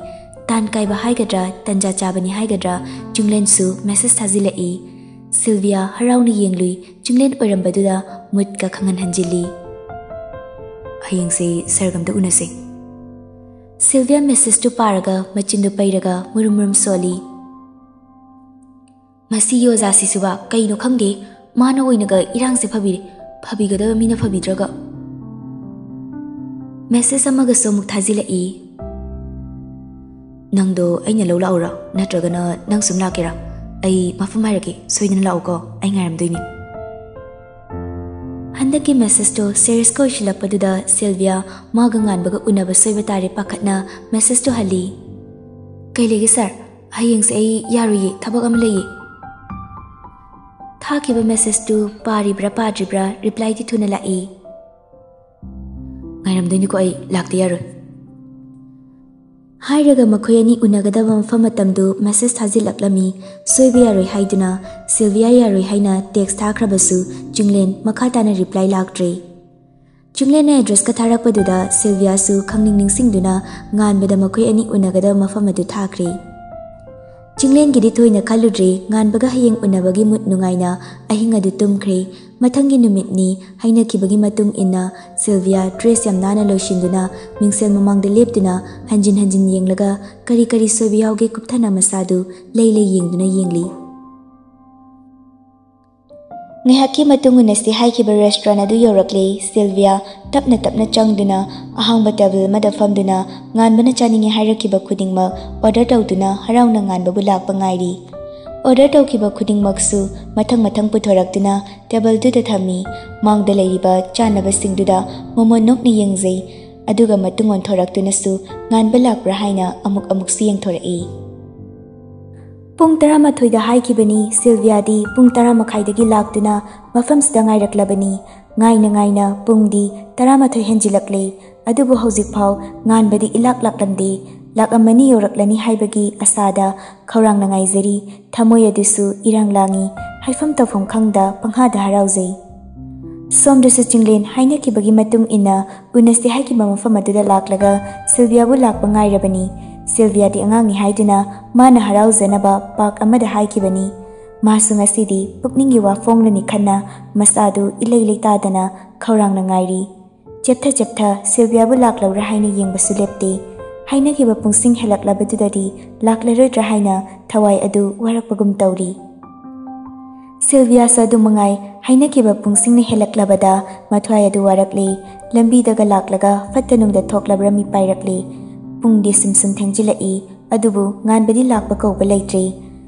ꯇꯥꯟ ꯀꯥꯏꯕ ꯍꯥꯏꯒꯗ꯭ꯔꯥ, ꯇꯟꯖꯥ ꯆꯥꯕꯅꯤ ꯍꯥꯏꯒꯗ꯭ꯔꯥ, ꯆꯤꯡꯂꯦꯟꯁꯨ ꯃꯦꯁꯦꯖ ꯊꯥꯖꯤꯜꯂꯛꯏ꯫ ꯁꯤꯜꯚꯤꯌꯥ ꯍꯔꯥꯎꯅ ꯌꯦꯡꯂꯨꯏ꯫ ꯆꯤꯡꯂꯦꯟ ꯑꯣꯏꯔꯝꯕꯗꯨꯗ ꯃꯨꯠꯀ ꯈꯪꯍꯟ ꯍꯟꯖꯤꯜꯂꯤ꯫ "ꯍꯌꯦꯡꯁꯦ ꯁꯔꯒ ꯑꯝꯇ ꯎꯅꯁꯦ꯫" ꯁꯤꯜꯚꯤꯌꯥ ꯃꯦꯁꯦꯖꯇꯨ ꯄꯥꯔꯒ ꯃꯆꯤꯟꯗꯨ ꯄꯩꯔꯒ ꯃꯨꯔꯨꯝ ꯃꯨꯔꯨꯝ ꯁꯣꯜꯂꯤ꯫ "ꯃꯁꯤꯒꯤ ꯑꯣꯖꯥꯁꯤꯁꯨꯕ ꯀꯩꯅꯣ ꯈꯪꯗꯦ, ꯃꯥꯅ ꯑꯣꯏꯅꯒ ꯏꯔꯥꯡꯁꯦ ꯐꯕꯤꯔꯦ, ꯐꯕꯤꯒꯗꯕ ꯃꯤꯅ ꯐꯕꯤꯗ꯭ꯔꯒ꯫" ꯃꯦꯁꯦꯖ ꯑꯃꯒꯁꯨ ꯑꯃꯨꯛ ꯊꯥꯖꯤꯜꯂꯛꯏ꯫ "ꯅꯪꯗꯣ ꯑꯩꯅ ꯂꯧ ꯂꯥꯛꯎꯔꯣ, ꯅꯠꯇ꯭ꯔꯒꯅ ꯅꯪ ꯁꯨꯝ ꯂꯥꯛꯀꯦꯔꯥ? ꯑꯩ ꯃꯐꯝ ꯍꯥꯏꯔꯛꯀꯦ, ꯁꯣꯏꯗꯅ ꯂꯥꯛꯎꯀꯣ, ꯑꯩ ꯉꯥꯏꯔꯝꯗꯣꯏꯅꯤ꯫" ꯍꯟꯗꯛꯀꯤ ꯃꯦꯁꯦꯖꯇꯣ ꯁꯦꯔꯤꯌꯁꯀ ꯑꯣꯏꯁꯤꯜꯂꯛꯄꯗꯨꯗ ꯁꯤꯜꯚꯤꯌꯥ ꯃꯥꯒ ꯉꯥꯟꯕꯒ ꯎꯅꯕ ꯁꯣꯏꯕ ꯇꯥꯔꯦ ꯄꯥꯈꯠꯅ ꯃꯦꯁꯦꯖꯇꯣ ꯍꯜꯂꯤ꯫ "ꯀꯩ ꯂꯩꯒꯦ ꯁꯥꯔ? ꯍꯌꯦꯡꯁꯦ ꯑꯩ ꯌꯥꯔꯣꯏꯌꯦ, ꯊꯕꯛ ꯑꯃ ꯂꯩꯌꯦ꯫" ꯊꯥꯈꯤꯕ ꯃꯦꯁꯦꯖꯇꯨ ꯄꯥꯔꯤꯕ꯭ꯔꯥ ꯄꯥꯗ꯭ꯔꯤꯕ꯭ꯔꯥ ꯔꯤꯄ꯭ꯂꯥꯏꯗꯤ ꯊꯨꯅ ꯂꯥꯛꯏ꯫ "ꯉꯥꯏꯔꯝꯗꯣꯏꯅꯤꯀꯣ, ꯑꯩ ꯂꯥꯛꯇ ꯌꯥꯔꯣꯏ꯫" ꯍꯥꯏꯔꯒ ꯃꯈꯣꯏ ꯑꯅꯤ ꯎꯅꯒꯗꯕ ꯃꯐꯝ ꯃꯇꯝꯗꯨ ꯃꯦꯁꯦꯖ ꯊꯥꯖꯤꯜꯂꯛꯂꯝꯃꯤ꯫ ꯁꯣꯏꯕ ꯌꯥꯔꯣꯏ ꯍꯥꯏꯗꯨꯅ ꯁꯤꯜꯚꯤꯌꯥ ꯌꯥꯔꯣꯏ ꯍꯥꯏꯅ ꯇꯦꯛꯁ ꯊꯥꯈ꯭ꯔꯕꯁꯨ ꯆꯤꯡꯂꯦꯟ ꯃꯈꯥ ꯇꯥꯅ ꯔꯤꯄ꯭ꯂꯥꯏ ꯂꯥꯛꯇ꯭ꯔꯦ꯫ ꯆꯤꯡꯂꯦꯟꯅ ꯑꯦꯗ꯭ꯔꯦꯁꯀ ꯊꯥꯔꯛꯄꯗꯨꯗ ꯁꯤꯜꯚꯤꯌꯥꯁꯨ ꯈꯪꯅꯤꯡ ꯅꯤꯡꯁꯤꯡꯗꯨꯅ ꯉꯥꯟꯕꯗ ꯃꯈꯣꯏ ꯑꯅꯤ ꯎꯅꯒꯗꯕ ꯃꯐꯝ ꯑꯗꯨ ꯊꯥꯈ꯭ꯔꯦ꯫ ꯆꯤꯡꯂꯦꯟꯒꯤꯗꯤ ꯊꯣꯏꯅ ꯈꯜꯂꯨꯗ꯭ꯔꯦ, ꯉꯥꯟꯕꯒ ꯍꯌꯦꯡ ꯎꯅꯕꯒꯤ ꯃꯨꯠ ꯅꯨꯡꯉꯥꯏꯅ ꯑꯍꯤꯡ ꯑꯗꯨ ꯇꯨꯝꯈ꯭ꯔꯦ꯫ ꯃꯊꯪꯒꯤ ꯅꯨꯃꯤꯠꯅꯤ꯫ ꯍꯥꯏꯅꯈꯤꯕꯒꯤ ꯃꯇꯨꯡ ꯏꯟꯅ ꯁꯤꯜꯚꯤꯌꯥ ꯗ꯭ꯔꯦꯁ ꯌꯥꯝ ꯅꯥꯟꯅ ꯂꯣꯏꯁꯤꯟꯗꯨꯅ ꯃꯤꯡꯁꯦꯜ ꯃꯃꯥꯡꯗ ꯂꯦꯞꯇꯨꯅ ꯍꯟꯖꯤꯟ ꯍꯟꯖꯤꯟ ꯌꯦꯡꯂꯒ ꯀꯔꯤ ꯀꯔꯤ ꯁꯣꯏꯕ ꯌꯥꯎꯒꯦ ꯀꯨꯞꯊꯅ ꯃꯁꯥꯗꯨ ꯂꯩ ꯂꯩ ꯌꯦꯡꯗꯨꯅ ꯌꯦꯡꯂꯤ꯫ ꯉꯥꯏꯍꯥꯛꯀꯤ ꯃꯇꯨꯡ ꯎꯅꯁꯤ ꯍꯥꯏꯈꯤꯕ ꯔꯦꯁꯇꯨꯔꯦꯟ ꯑꯗꯨ ꯌꯧꯔꯛꯂꯦ꯫ ꯁꯤꯜꯚꯤꯌꯥ ꯇꯞꯅ ꯇꯞꯅ ꯆꯪꯗꯨꯅ ꯑꯍꯥꯡꯕ ꯇꯦꯕꯜ ꯑꯃꯗ ꯐꯝꯗꯨꯅ ꯉꯥꯟꯕꯅ ꯆꯥꯅꯤꯡꯉꯤ ꯍꯥꯏꯔꯛꯈꯤꯕ ꯈꯨꯗꯤꯡꯃꯛ ꯑꯣꯔꯗꯔ ꯇꯧꯗꯨꯅ ꯍꯔꯥꯎꯅ ꯉꯥꯟꯕꯕꯨ ꯂꯥꯛꯄ ꯉꯥꯏꯔꯤ꯫ ꯑꯣꯔꯗꯔ ꯇꯧꯈꯤꯕ ꯈꯨꯗꯤꯡꯃꯛꯁꯨ ꯃꯊꯪ ꯃꯊꯪ ꯄꯨꯊꯣꯔꯛꯇꯨꯅ ꯇꯦꯕꯜꯗꯨꯗ ꯊꯝꯃꯤ꯫ ꯃꯥꯡꯗ ꯂꯩꯔꯤꯕ ꯆꯥꯅꯕꯁꯤꯡꯗꯨꯗ ꯃꯣꯃꯣꯟ ꯅꯣꯛꯅ ꯌꯦꯡꯖꯩ꯫ ꯑꯗꯨꯒ ꯃꯇꯨꯡ ꯑꯣꯟꯊꯣꯔꯛꯇꯨꯅꯁꯨ ꯉꯥꯟꯕ ꯂꯥꯛꯄ꯭ꯔꯥ ꯍꯥꯏꯅ ꯑꯃꯨꯛ ꯑꯃꯨꯛꯁꯨ ꯌꯦꯡꯊꯣꯔꯛꯏ꯫ ꯄꯨꯡ ꯇꯔꯥꯃꯥꯊꯣꯏꯗ ꯍꯥꯏꯈꯤꯕꯅꯤ꯫ ꯁꯤꯜꯚꯤꯌꯥꯗꯤ ꯄꯨꯡ ꯇꯔꯥ ꯃꯈꯥꯏꯗꯒꯤ ꯂꯥꯛꯇꯨꯅ ꯃꯐꯝꯁꯤꯗ ꯉꯥꯏꯔꯛꯂꯕꯅꯤ꯫ ꯉꯥꯏꯅ ꯉꯥꯏꯅ ꯄꯨꯡꯗꯤ ꯇꯔꯥꯃꯥꯊꯣꯏ ꯍꯦꯟꯖꯤꯜꯂꯛꯂꯦ꯫ ꯑꯗꯨꯕꯨ ꯍꯧꯖꯤꯛꯐꯥꯎ ꯉꯥꯟꯕꯗꯤ ꯏꯂꯥꯛ ꯂꯥꯛꯂꯝꯗꯦ꯫ ꯂꯥꯛꯑꯝꯃꯅꯤ, ꯌꯧꯔꯛꯂꯅꯤ ꯍꯥꯏꯕꯒꯤ ꯑꯁꯥꯗ ꯈꯧꯔꯥꯡꯅ ꯉꯥꯏꯖꯔꯤ꯫ ꯊꯃꯣꯏ ꯑꯗꯨꯁꯨ ꯏꯔꯥꯡ ꯂꯥꯡꯏ꯫ ꯍꯥꯏꯐꯝ ꯇꯧꯐꯝ ꯈꯪꯗ ꯄꯪꯍꯥꯗ ꯍꯔꯥꯎꯖꯩ꯫ ꯁꯣꯝꯗꯁꯨ ꯆꯤꯡꯂꯦꯟ ꯍꯥꯏꯅꯈꯤꯕꯒꯤ ꯃꯇꯨꯡ ꯏꯟꯅ ꯎꯅꯁꯤ ꯍꯥꯏꯈꯤꯕ ꯃꯐꯝ ꯑꯗꯨꯗ ꯂꯥꯛꯂꯒ ꯁꯤꯜꯚꯤꯌꯥꯕꯨ ꯂꯥꯛꯄ ꯉꯥꯏꯔꯕꯅꯤ꯫ ꯁꯤꯜꯚꯤꯌꯥꯗꯤ ꯑꯉꯥꯡꯅꯤ ꯍꯥꯏꯗꯨꯅ ꯃꯥꯅ ꯍꯔꯥꯎꯖꯅꯕ ꯄꯥꯛ ꯑꯃꯗ ꯍꯥꯏꯈꯤꯕꯅꯤ꯫ ꯃꯥꯁꯨ ꯉꯁꯤꯗꯤ ꯄꯨꯛꯅꯤꯡꯒꯤ ꯋꯥ ꯐꯣꯡꯂꯅꯤ ꯈꯟꯅ ꯃꯁꯥꯗꯨ ꯏꯂꯩ ꯂꯩꯇꯥꯗꯅ ꯈꯧꯔꯥꯡꯅ ꯉꯥꯏꯔꯤ꯫ ꯆꯦꯞꯊ ꯆꯦꯞꯊ ꯁꯤꯜꯚꯤꯌꯥꯕꯨ ꯂꯥꯛꯂꯧꯔꯥ ꯍꯥꯏꯅ ꯌꯦꯡꯕꯁꯨ ꯂꯦꯞꯇꯦ꯫ ꯍꯥꯏꯅꯈꯤꯕ ꯄꯨꯡꯁꯤꯡ ꯍꯦꯜꯂꯛꯂꯕꯗꯨꯗꯗꯤ ꯂꯥꯛꯂꯔꯣꯏꯗ꯭ꯔꯥ ꯍꯥꯏꯅ ꯊꯋꯥꯏ ꯑꯗꯨ ꯋꯥꯔꯛꯄꯒꯨꯝ ꯇꯧꯔꯤ꯫ ꯁꯤꯜꯚꯤꯌꯥꯁꯨ ꯑꯗꯨ ꯃꯉꯥꯏ꯫ ꯍꯥꯏꯅꯈꯤꯕ ꯄꯨꯡꯁꯤꯡꯅ ꯍꯦꯜꯂꯛꯂꯕꯗ ꯃꯊ꯭ꯋꯥꯏ ꯑꯗꯨ ꯋꯥꯔꯛꯂꯤ꯫ ꯂꯝꯕꯤꯗꯒ ꯂꯥꯛꯂꯒ ꯐꯠꯇ ꯅꯨꯡꯗ ꯊꯣꯛꯂꯕ꯭ꯔꯥ ꯃꯤꯠ ꯄꯥꯏꯔꯛꯂꯤ꯫ ꯄꯨꯡꯗꯤ ꯁꯨꯝ ꯁꯨꯝ ꯊꯦꯡꯖꯤꯜꯂꯛꯏ꯫ ꯑꯗꯨꯕꯨ ꯉꯥꯟꯕꯗꯤ ꯂꯥꯛꯄ ꯀꯧꯕ ꯂꯩꯇ꯭ꯔꯤ꯫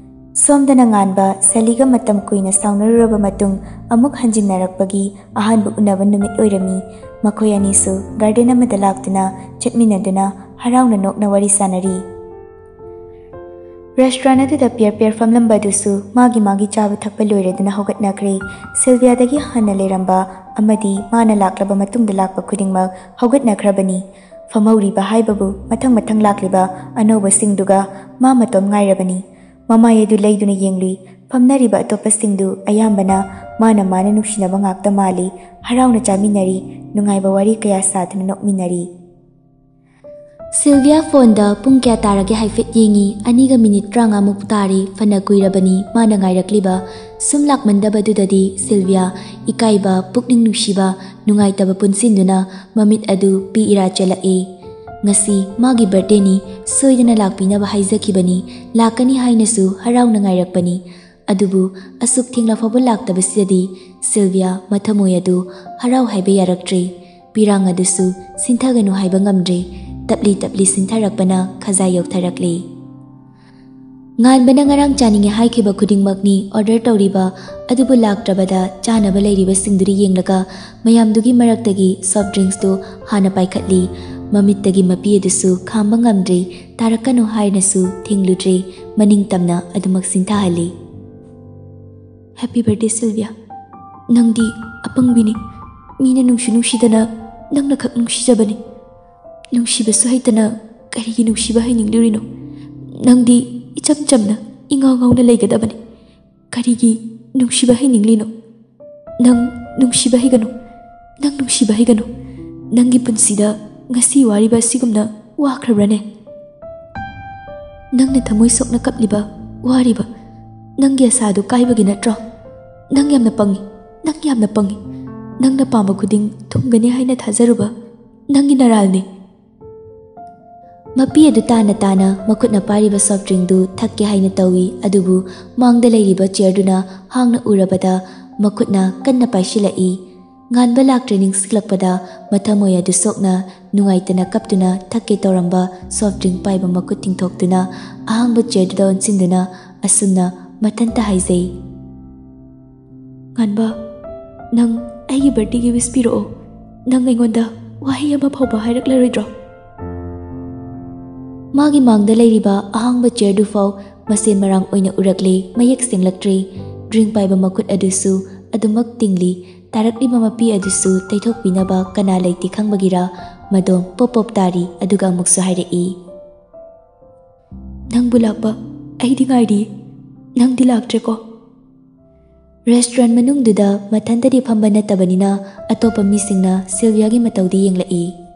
ꯁꯣꯝꯗꯅ ꯉꯥꯟꯕ ꯁꯂꯤꯒ ꯃꯇꯝ ꯀꯨꯏꯅ ꯁꯥꯎꯅꯔꯨꯔꯕ ꯃꯇꯨꯡ ꯑꯃꯨꯛ ꯍꯟꯖꯤꯟꯅꯔꯛꯄꯒꯤ ꯑꯍꯥꯟꯕ ꯎꯅꯕ ꯅꯨꯃꯤꯠ ꯑꯣꯏꯔꯝꯃꯤ꯫ ꯃꯈꯣꯏ ꯑꯅꯤꯁꯨ ꯒꯥꯔꯗꯦꯟ ꯑꯃꯗ ꯂꯥꯛꯇꯨꯅ ꯆꯠꯃꯤꯟꯅꯗꯨꯅ ꯍꯔꯥꯎꯅ ꯅꯣꯛꯅ ꯋꯥꯔꯤ ꯁꯥꯅꯔꯤ꯫ ꯔꯦꯁꯇꯨꯔꯦꯟ ꯑꯗꯨꯗ ꯄꯤꯌꯔ ꯄꯤꯌꯔ ꯐꯝꯂꯝꯕ ꯑꯗꯨꯁꯨ ꯃꯥꯒꯤ ꯃꯥꯒꯤ ꯆꯥꯕ ꯊꯛꯄ ꯂꯣꯏꯔꯗꯨꯅ ꯍꯧꯒꯠꯅꯈ꯭ꯔꯦ꯫ ꯁꯤꯜꯚꯤꯌꯥꯗꯒꯤ ꯍꯥꯟꯅ ꯂꯩꯔꯝꯕ ꯑꯃꯗꯤ ꯃꯥꯅ ꯂꯥꯛꯂꯕ ꯃꯇꯨꯡꯗ ꯂꯥꯛꯄ ꯈꯨꯗꯤꯡꯃꯛ ꯍꯧꯒꯠꯅꯈ꯭ꯔꯕꯅꯤ꯫ ꯐꯝꯍꯧꯔꯤꯕ ꯍꯥꯏꯕꯕꯨ ꯃꯊꯪ ꯃꯊꯪ ꯂꯥꯛꯂꯤꯕ ꯑꯅꯧꯕꯁꯤꯡꯗꯨꯒ ꯃꯥ ꯃꯇꯣꯝ ꯉꯥꯏꯔꯕꯅꯤ꯫ ꯃꯃꯥꯏ ꯑꯗꯨ ꯂꯩꯗꯨꯅ ꯌꯦꯡꯂꯨꯏ꯫ ꯐꯝꯅꯔꯤꯕ ꯑꯇꯣꯞꯄꯁꯤꯡꯗꯨ ꯑꯌꯥꯝꯕꯅ ꯃꯥꯅ ꯃꯥꯅ ꯅꯨꯡꯁꯤꯅꯕ ꯉꯥꯛꯇ ꯃꯥꯜꯂꯤ꯫ ꯍꯔꯥꯎꯅ ꯆꯥꯃꯤꯟꯅꯔꯤ꯫ ꯅꯨꯡꯉꯥꯏꯕ ꯋꯥꯔꯤ ꯀꯌꯥ ꯁꯥꯗꯨꯅ ꯅꯣꯛꯃꯤꯟꯅꯔꯤ꯫ ꯁꯤꯜꯚꯤꯌꯥ ꯐꯣꯟꯗ ꯄꯨꯡ ꯀꯌꯥ ꯇꯥꯔꯒꯦ ꯍꯥꯏꯐꯦꯠ ꯌꯦꯡꯉꯤ꯫ ꯑꯅꯤꯒ ꯃꯤꯅꯤꯠ ꯇꯔꯥꯃꯉꯥꯃꯨꯛ ꯇꯥꯔꯦ꯫ ꯐꯅ ꯀꯨꯏꯔꯕꯅꯤ ꯃꯥꯅ ꯉꯥꯏꯔꯛꯂꯤꯕ꯫ ꯁꯨꯝ ꯂꯥꯛꯃꯟꯗꯕꯗꯨꯗꯗꯤ ꯁꯤꯜꯚꯤꯌꯥ ꯏꯀꯥꯏꯕ, ꯄꯨꯛꯅꯤꯡ ꯅꯨꯡꯁꯤꯕ, ꯅꯨꯡꯉꯥꯏꯇꯕ ꯄꯨꯟꯁꯤꯟꯗꯨꯅ ꯃꯃꯤꯠ ꯑꯗꯨ ꯄꯤ ꯏꯔꯥ ꯆꯦꯜꯂꯛꯏ꯫ ꯉꯁꯤ ꯃꯥꯒꯤ ꯕꯔꯊꯗꯦꯅꯤ, ꯁꯣꯏꯗꯅ ꯂꯥꯛꯄꯤꯅꯕ ꯍꯥꯏꯖꯈꯤꯕꯅꯤ, ꯂꯥꯛꯀꯅꯤ ꯍꯥꯏꯅꯁꯨ ꯍꯔꯥꯎꯅ ꯉꯥꯏꯔꯛꯄꯅꯤ꯫ ꯑꯗꯨꯕꯨ ꯑꯁꯨꯛ ꯊꯦꯡꯂ ꯐꯥꯎꯕ ꯂꯥꯛꯇꯕꯁꯤꯗꯗꯤ ꯁꯤꯜꯚꯤꯌꯥ ꯃꯊꯃꯣꯏ ꯑꯗꯨ ꯍꯔꯥꯎ ꯍꯥꯏꯕ ꯌꯥꯔꯛꯇ꯭ꯔꯦ꯫ ꯄꯤꯔꯥꯡ ꯑꯗꯨꯁꯨ ꯁꯤꯟꯊꯒꯅꯨ ꯍꯥꯏꯕ ꯉꯝꯗ꯭ꯔꯦ꯫ ꯇꯞꯂꯤ ꯇꯞꯂꯤ ꯁꯤꯟꯊꯔꯛꯄꯅ ꯈꯖꯥꯏ ꯌꯧꯊꯔꯛꯂꯦ꯫ ꯉꯥꯟꯕꯅ ꯉꯔꯥꯡ ꯆꯥꯅꯤꯡꯉꯦ ꯍꯥꯏꯈꯤꯕ ꯈꯨꯗꯤꯡꯃꯛꯅꯤ ꯑꯣꯔꯗꯔ ꯇꯧꯔꯤꯕ, ꯑꯗꯨꯕꯨ ꯂꯥꯛꯇ꯭ꯔꯕꯗ ꯆꯥꯅꯕ ꯂꯩꯔꯤꯕꯁꯤꯡꯗꯨꯗ ꯌꯦꯡꯂꯒ ꯃꯌꯥꯝꯗꯨꯒꯤ ꯃꯔꯛꯇꯒꯤ ꯁꯣꯐ ꯗ꯭ꯔꯤꯡꯁꯇꯨ ꯍꯥꯟꯅ ꯄꯥꯏꯈꯠꯂꯤ꯫ ꯃꯃꯤꯠꯇꯒꯤ ꯃꯄꯤ ꯑꯗꯨꯁꯨ ꯈꯥꯝꯕ ꯉꯝꯗ꯭ꯔꯦ꯫ ꯇꯥꯔꯛꯀꯅꯨ ꯍꯥꯏꯅꯁꯨ ꯊꯤꯡꯂꯨꯗ꯭ꯔꯦ꯫ ꯃꯅꯤꯡ ꯇꯝꯅ ꯑꯗꯨꯃꯛ ꯁꯤꯟꯊꯍꯜꯂꯤ꯫ Happy birthday Sylvia. ꯅꯪꯗꯤ ꯑꯄꯪꯕꯤꯅꯤ꯫ ꯃꯤꯅ ꯅꯨꯡꯁꯤ ꯅꯨꯡꯁꯤꯗꯅ ꯅꯪꯅ ꯈꯛ ꯅꯨꯡꯁꯤꯖꯕꯅꯤ꯫ ꯅꯨꯡꯁꯤꯕꯁꯨ ꯍꯩꯇꯅ ꯀꯔꯤꯒꯤ ꯅꯨꯡꯁꯤꯕ ꯍꯩꯅꯤꯡꯂꯤꯔꯤꯅꯣ? ꯅꯪꯗꯤ ꯏꯆꯝ ꯆꯝꯅ ꯏꯉꯥꯎ ꯉꯥꯎꯅ ꯂꯩꯒꯗꯕꯅꯤ꯫ ꯀꯔꯤꯒꯤ ꯅꯨꯡꯁꯤꯕ ꯍꯩꯅꯤꯡꯂꯤꯅꯣ? ꯅꯪ ꯅꯨꯡꯁꯤꯕ ꯍꯩꯒꯅꯨ꯫ ꯅꯪ ꯅꯨꯡꯁꯤꯕ ꯍꯩꯒꯅꯨ꯫ ꯅꯪꯒꯤ ꯄꯨꯟꯁꯤꯗ ꯉꯁꯤ ꯋꯥꯔꯤꯕ ꯑꯁꯤꯒꯨꯝꯅ ꯋꯥꯈ꯭ꯔꯕ꯭ꯔꯅꯦ? ꯅꯪꯅ ꯊꯃꯣꯏ ꯁꯣꯛꯅ ꯀꯞꯂꯤꯕ, ꯋꯥꯔꯤꯕ, ꯅꯪꯒꯤ ꯑꯁꯥꯗꯨ ꯀꯥꯏꯕꯒꯤ ꯅꯠꯇ꯭ꯔꯣ? ꯅꯪ ꯌꯥꯝꯅ ꯄꯪꯉꯤ꯫ ꯅꯪ ꯌꯥꯝꯅ ꯄꯪꯉꯤ꯫ ꯅꯪꯅ ꯄꯥꯝꯕ ꯈꯨꯗꯤꯡ ꯊꯨꯡꯒꯅꯤ ꯍꯥꯏꯅ ꯊꯥꯖꯔꯨꯕ ꯅꯪꯒꯤ ꯅꯔꯥꯜꯅꯤ꯫ ꯃꯄꯤ ꯑꯗꯨ ꯇꯥꯅ ꯇꯥꯅ ꯃꯈꯨꯠꯅ ꯄꯥꯏꯔꯤꯕ soft drinkꯗꯨ ꯊꯛꯀꯦ ꯍꯥꯏꯅ ꯇꯧꯏ, ꯑꯗꯨꯕꯨ ꯃꯥꯡꯗ ꯂꯩꯔꯤꯕ chairꯗꯨꯅ ꯍꯥꯡꯅ ꯎꯔꯕꯗ ꯃꯈꯨꯠꯅ ꯀꯟꯅ ꯄꯥꯏꯁꯤꯜꯂꯛꯏ꯫ ꯉꯥꯟꯕ ꯂꯥꯛꯇ꯭ꯔꯦ ꯅꯤꯡꯁꯤꯡꯂꯛꯄꯗ ꯃꯊꯃꯣꯏ ꯑꯗꯨ ꯁꯣꯛꯅ ꯅꯨꯡꯉꯥꯏꯇꯅ ꯀꯞꯇꯨꯅ ꯊꯛꯀꯦ ꯇꯧꯔꯝꯕ soft drink ꯄꯥꯏꯕ ꯃꯈꯨꯠ ꯇꯤꯡꯊꯣꯛꯇꯨꯅ ꯑꯍꯥꯡꯕ chairꯗꯨꯗ ꯑꯣꯟꯁꯤꯟꯗꯨꯅ ꯑꯁꯨꯝꯅ ꯃꯊꯟꯇ ꯍꯥꯏꯖꯩ, "ꯉꯥꯟꯕ, ꯅꯪ ꯑꯩꯒꯤ birthdayꯒꯤ wish ꯄꯤꯔꯛꯑꯣ꯫ ꯅꯪ ꯑꯩꯉꯣꯟꯗ ꯋꯥꯍꯩ ꯑꯃ ꯐꯥꯎꯕ ꯍꯥꯏꯔꯛꯂꯔꯣꯏꯗ꯭ꯔꯣ?" ꯃꯥꯒꯤ ꯃꯥꯡꯗ ꯂꯩꯔꯤꯕ ꯑꯍꯥꯡꯕ chairꯗꯨꯐꯥꯎ ꯃꯁꯦꯟ ꯃꯔꯥꯡ ꯑꯣꯏꯅ ꯎꯔꯛꯂꯦ, ꯃꯌꯦꯛ ꯁꯦꯡꯂꯛꯇ꯭ꯔꯦ꯫ Drink ꯄꯥꯏꯕ ꯃꯈꯨꯠ ꯑꯗꯨꯁꯨ ꯑꯗꯨꯃꯛ ꯇꯤꯡꯂꯤ꯫ ꯇꯥꯔꯛꯂꯤꯕ ꯃꯄꯤ ꯑꯗꯨꯁꯨ ꯇꯩꯊꯣꯛꯄꯤꯅꯕ ꯀꯅꯥ ꯂꯩꯇꯦ ꯈꯪꯕꯒꯤꯔ ꯃꯗꯣꯝ ꯄꯣꯞ ꯄꯣꯞ ꯇꯥꯔꯤ, ꯑꯗꯨꯒ ꯑꯃꯨꯛꯁꯨ ꯍꯥꯏꯔꯛꯏ, "ꯅꯪꯕꯨ ꯂꯥꯛꯄ ꯑꯩꯗꯤ ꯉꯥꯏꯔꯤ, ꯅꯪꯗꯤ ꯂꯥꯛꯇ꯭ꯔꯦꯀꯣ?" Restaurant ꯃꯅꯨꯡꯗꯨꯗ ꯃꯊꯟꯇꯗꯤ ꯐꯝꯕ ꯅꯠꯇꯕꯅꯤꯅ ꯑꯇꯣꯞꯄ ꯃꯤꯁꯤꯡꯅ ꯁꯤꯜꯚꯤꯌꯥꯒꯤ ꯃꯇꯧꯗꯤ ꯌꯦꯡꯂꯛꯏ꯫